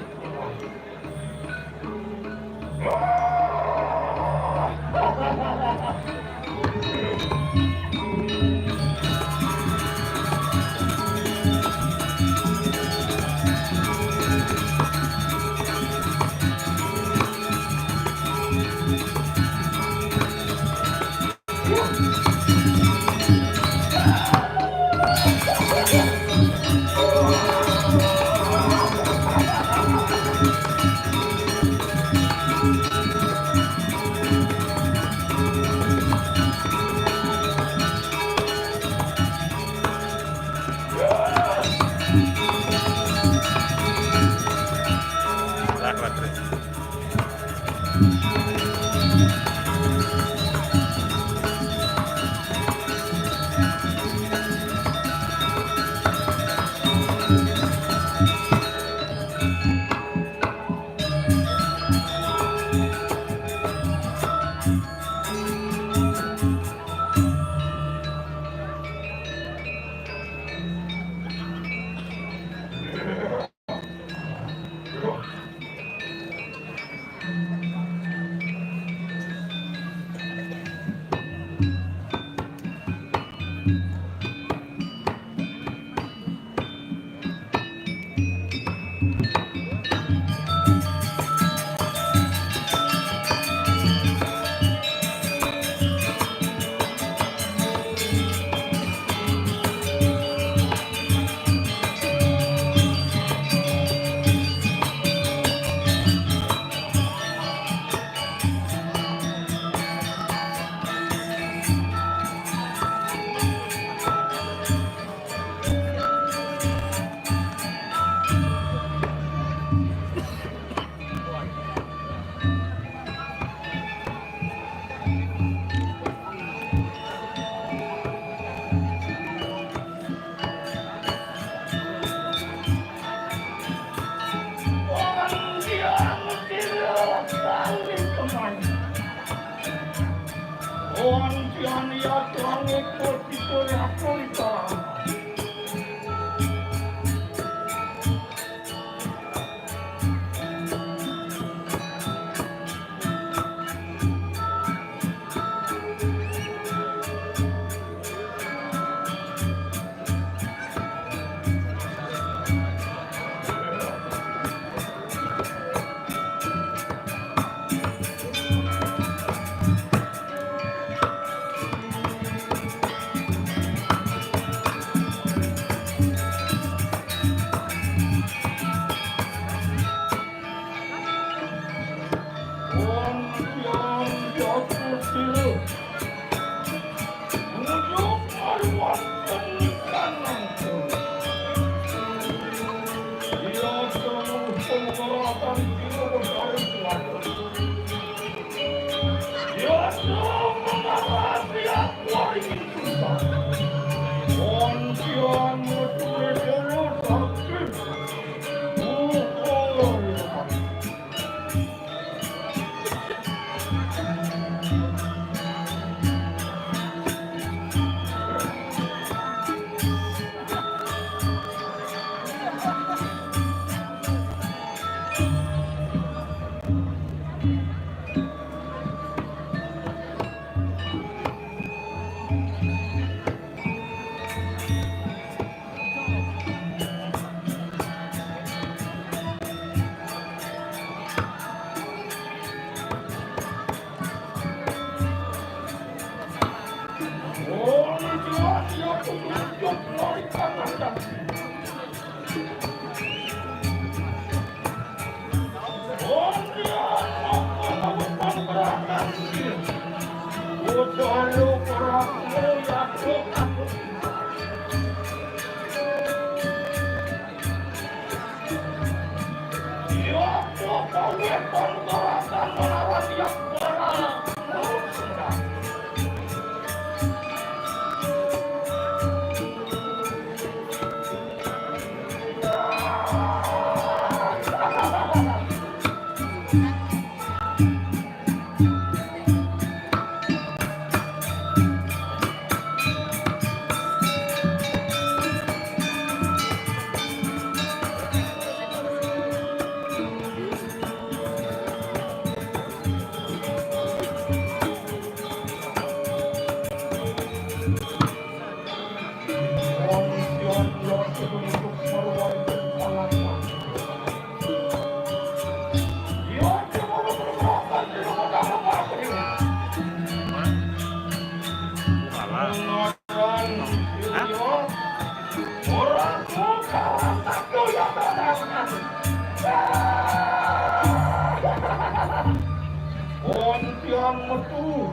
Ontiang metu.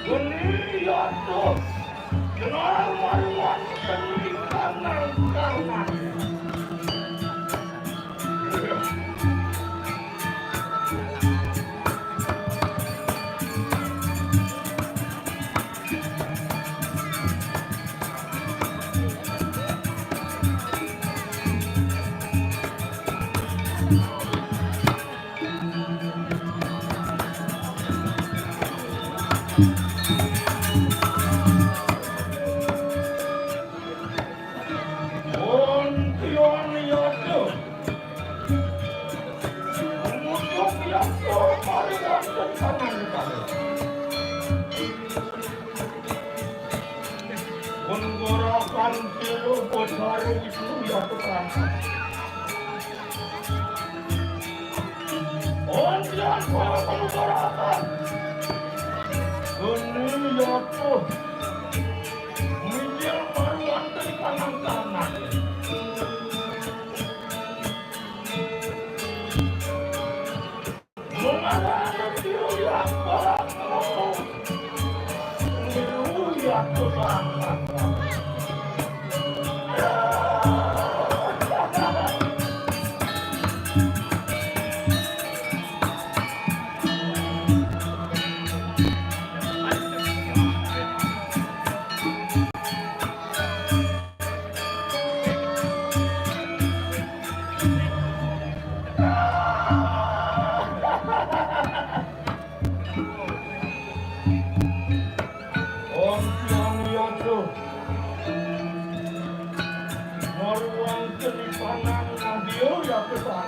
Geni ya tuh. Jenar maruan seni kanang-kanang. Menggerakan silu Betara Wisnu ya Tuhan. Ontian para menggerakan. Geni ya Tuhan. Mijil maruan dari kanan-kanan. Ontiang ya Tuhan. Maruang kenipanan nadio ya Tuhan.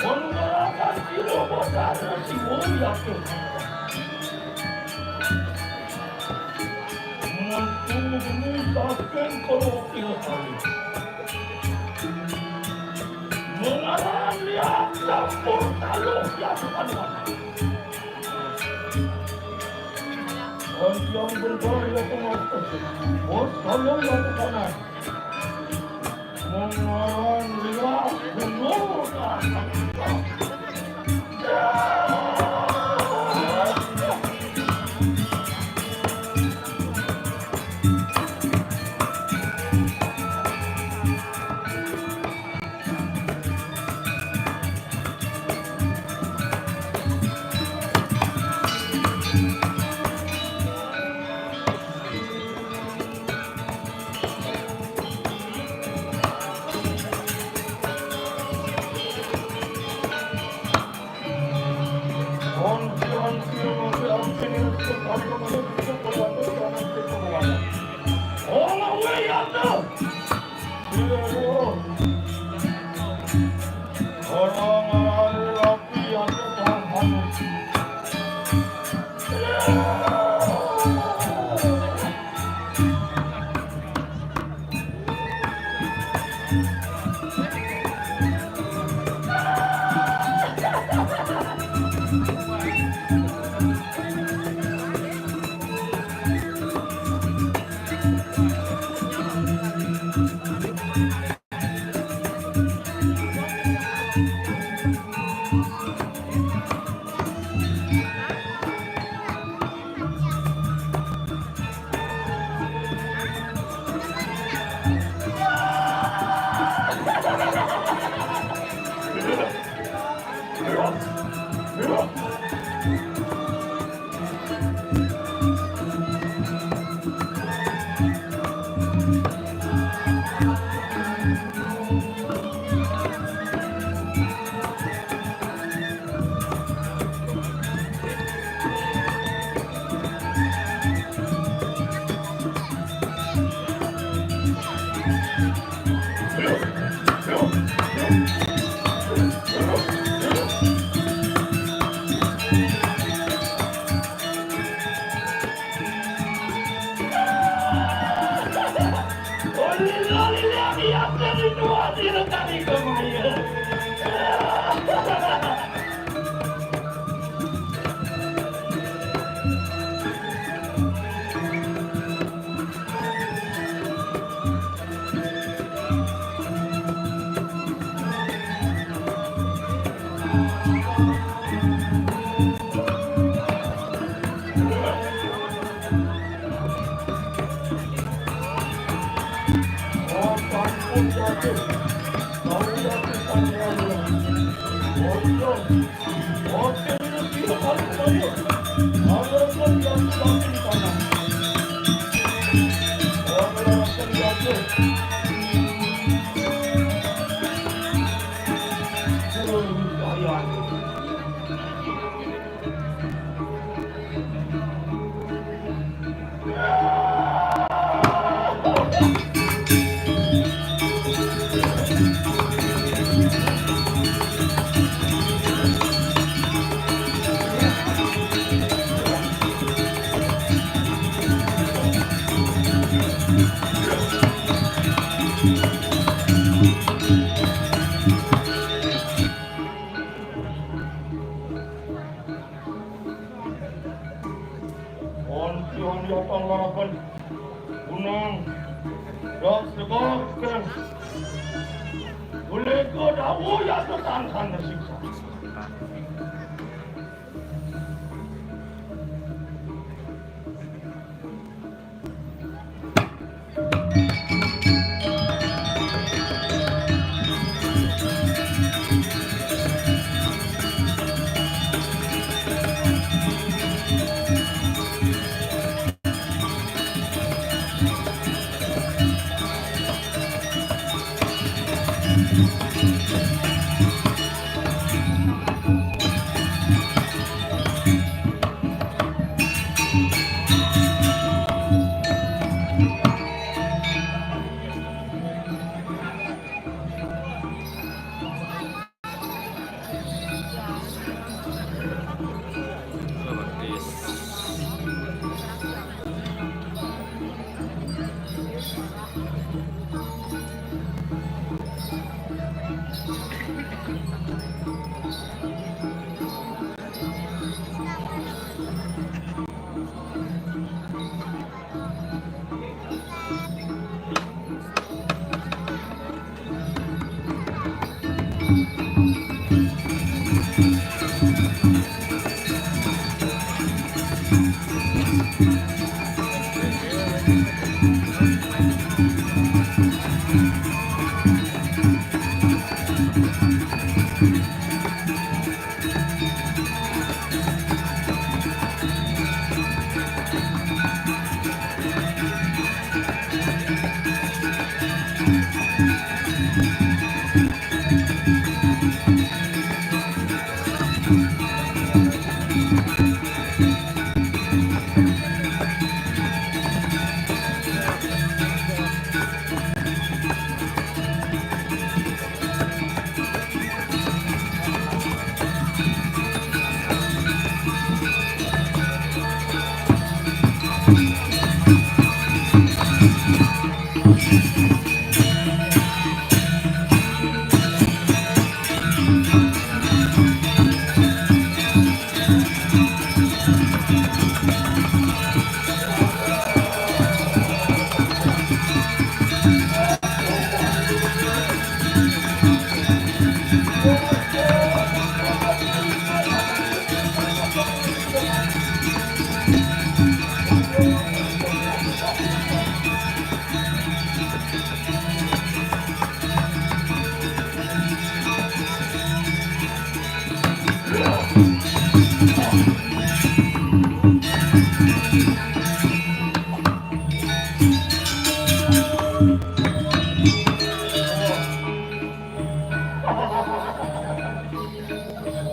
Menggerakan silu Betara Siwa ya Tuhan. Mentu geni saking korotil kali. Mengaran liat campur taluh ya Tuhan. Ontiang bentar ya Tuhan. Bos taluh ya Tuhan. Mengaran liat benur. Anti-anti akan larakan. Gunang. Dak segakan. Boleh ke dawa ya tetangkan siksa.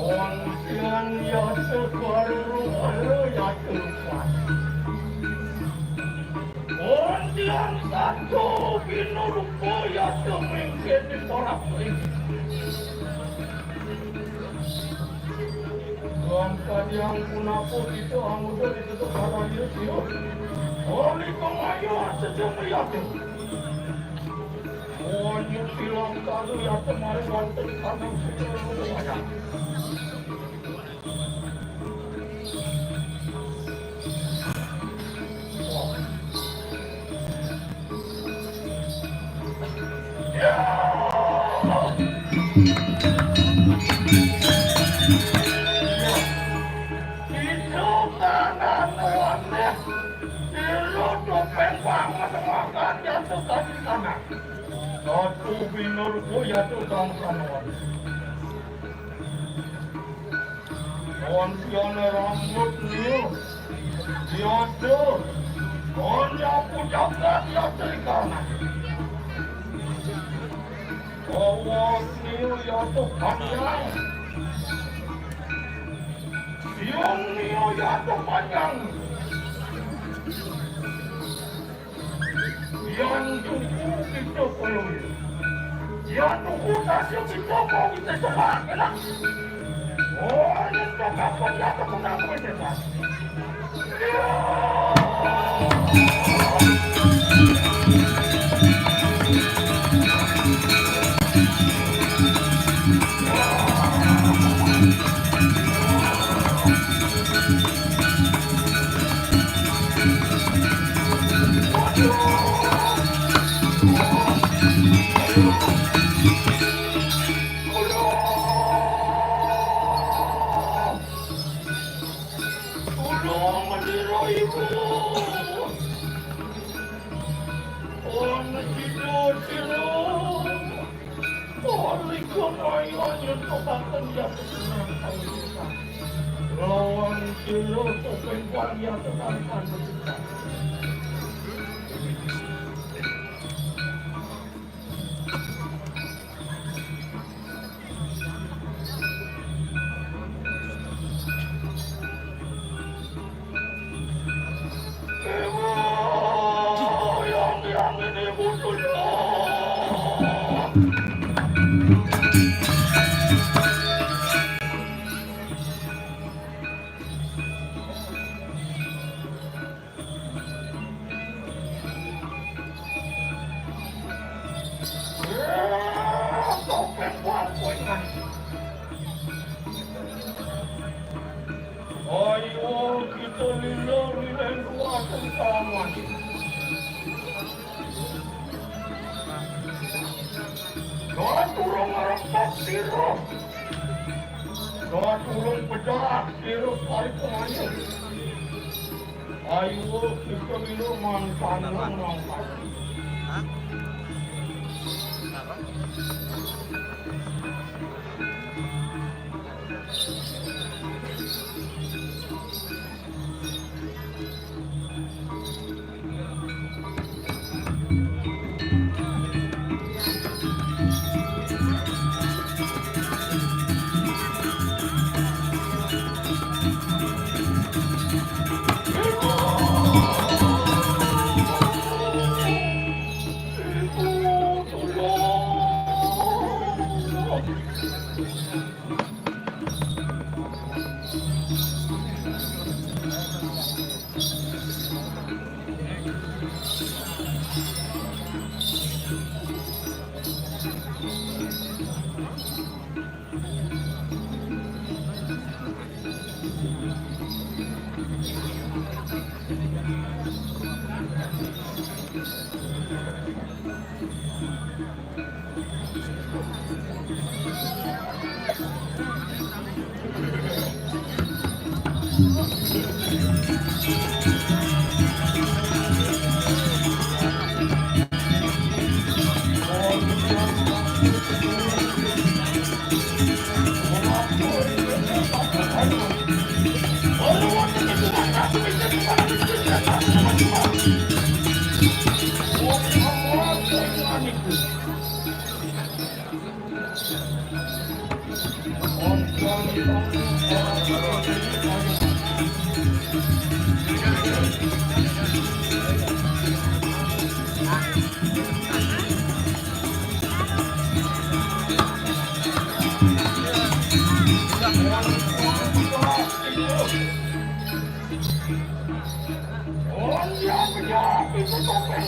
Ontian yata karuruhan yata kuat. Ontian sato binurupa yata mengkene parak ring. Tuan kadiang punapa kita amuda ditutup karaya sira. Oli kemaya sejeng yata. Onyok silang kadu ya kemarin wonten kanang sing wayah. Itu tanah nuannya. Ilu topeng banget makan jatuh kasih tanah. Satu binur ku jatuh sama kanuan. Kawan siana rambut niu. Jatuh. Kawan nyapu jagat jatuh di kanan. Kawan niu jatuh panjang. Siung niu jatuh panjang. Yang tuku kita perlu. Yang tuku tasya kita mau kita cepat kena. Oh, yang tak apa yang tak pernah kita. Tulung mendiro ibu. Tulung mendiro ibu. Pun liku moyo nyentukaken jatuh senang kawin kita. Lawan sira topeng kuat jatuh tanpa berduka. Ayo kita lila rilen kuasa utama. Doa turun ngerempok siro. Doa turun pejahat siro kali penganjur. Ayo kita lila mangkana mangkana. Ya,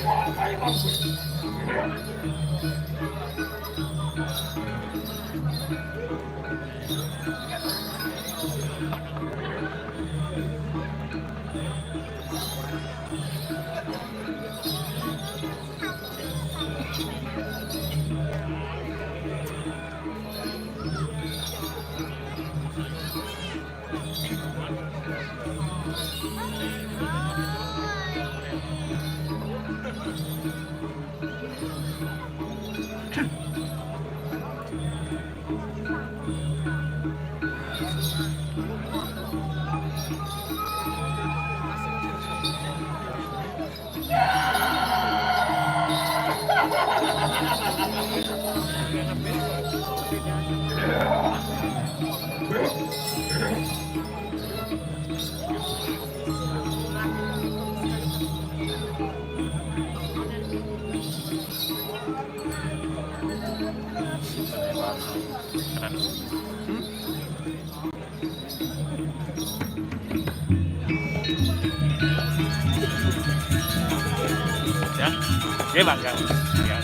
dia bangga. Ya.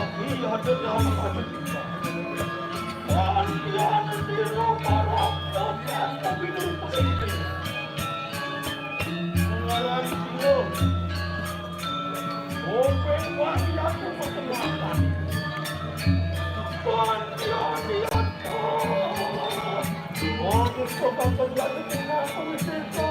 Iya, tenang, ada kita. Pandian Tiro Parap datang ke Gunung Putih. Mengalami Tiro. Kopeng Pandian ku perkenalkan. Pandian Tiro. Aku coba menjadi pengaku cerita.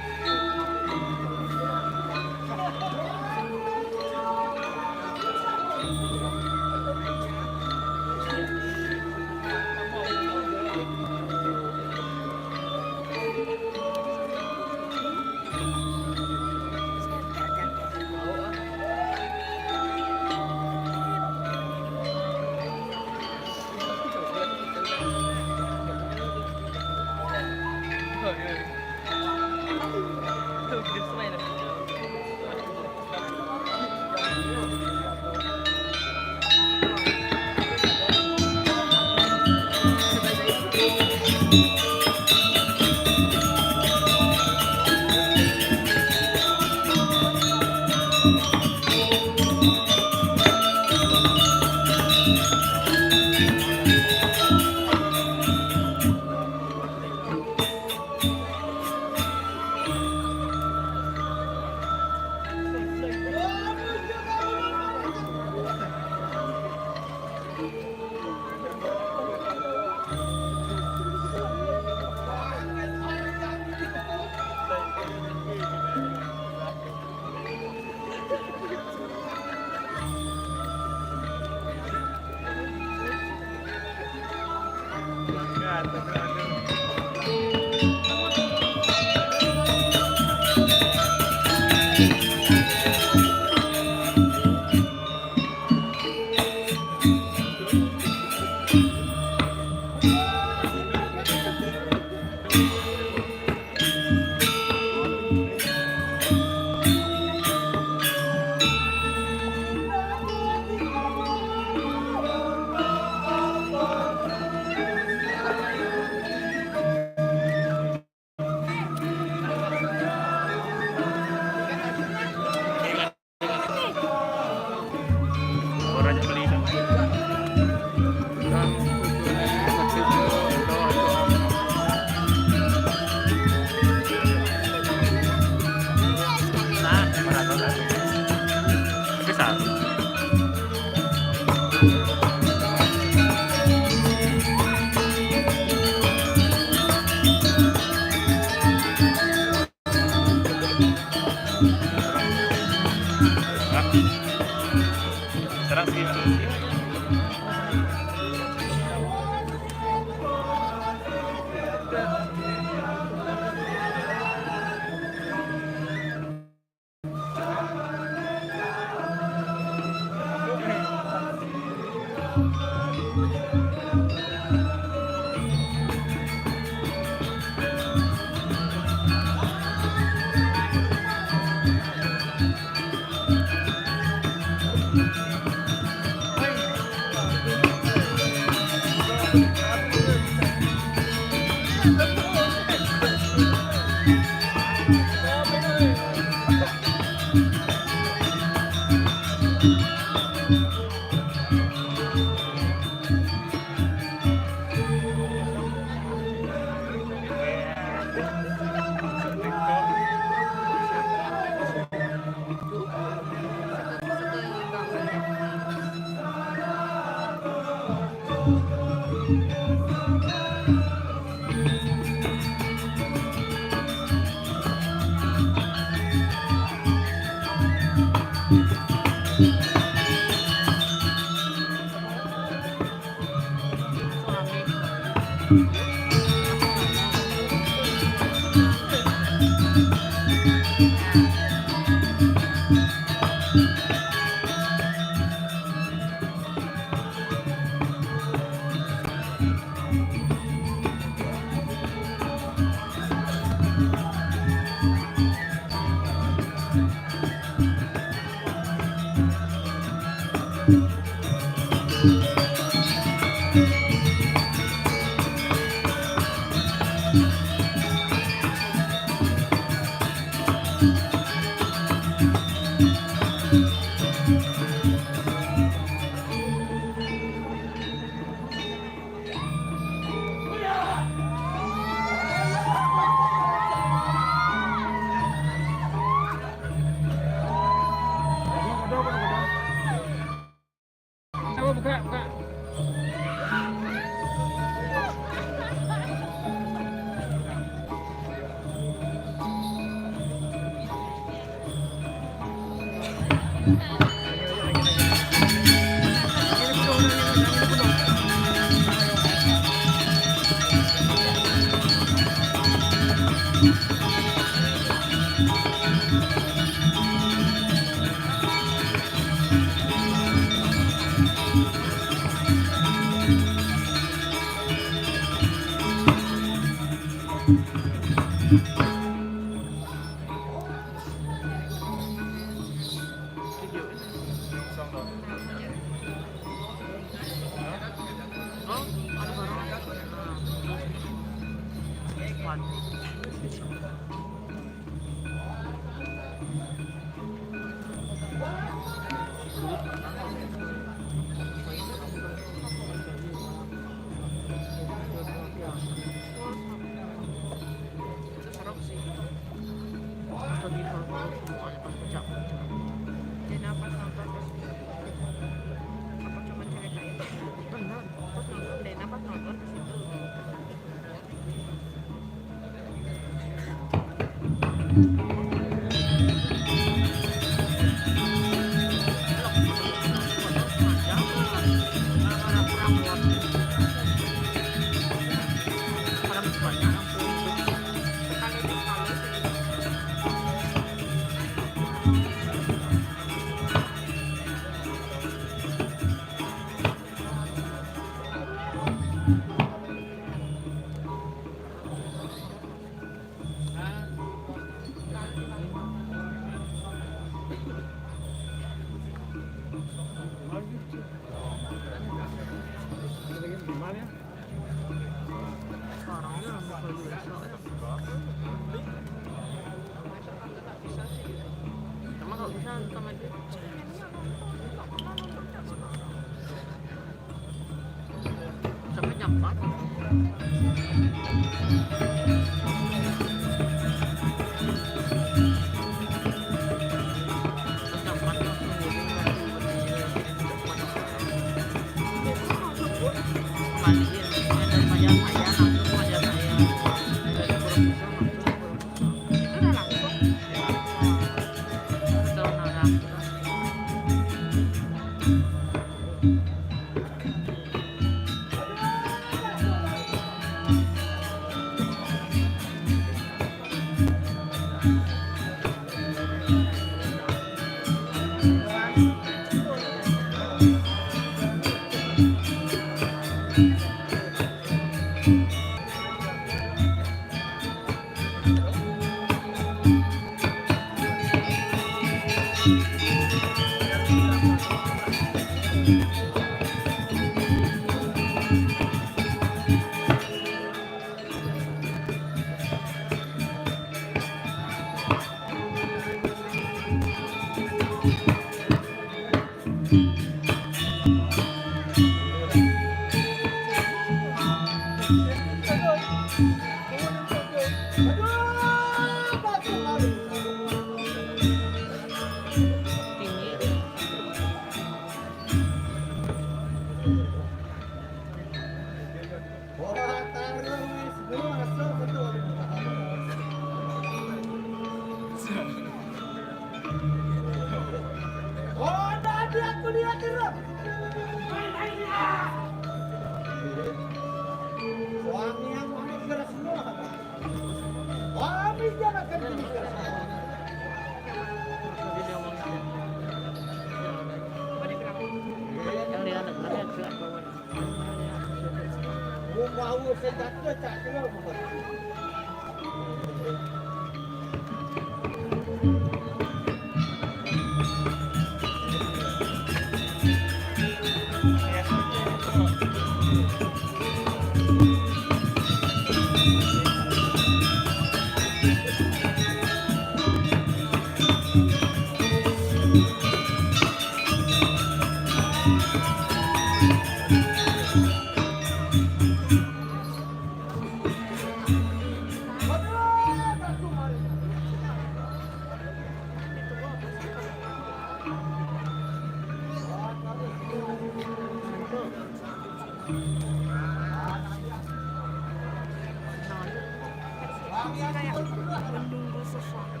Kayak menunggu sesuatu,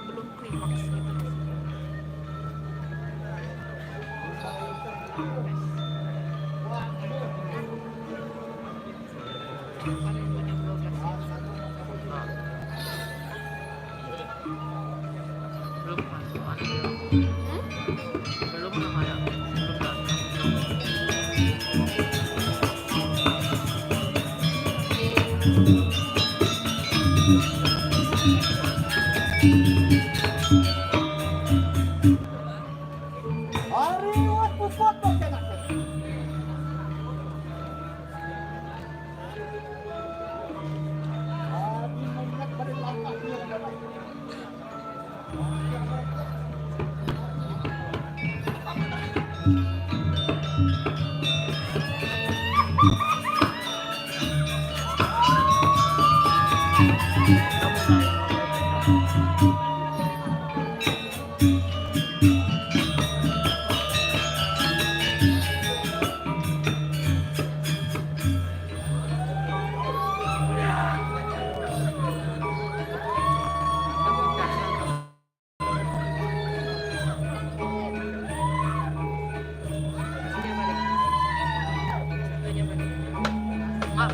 belum klimaks gitu.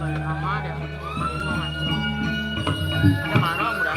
Sama ada. Ada marah udah.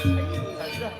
Sering aja.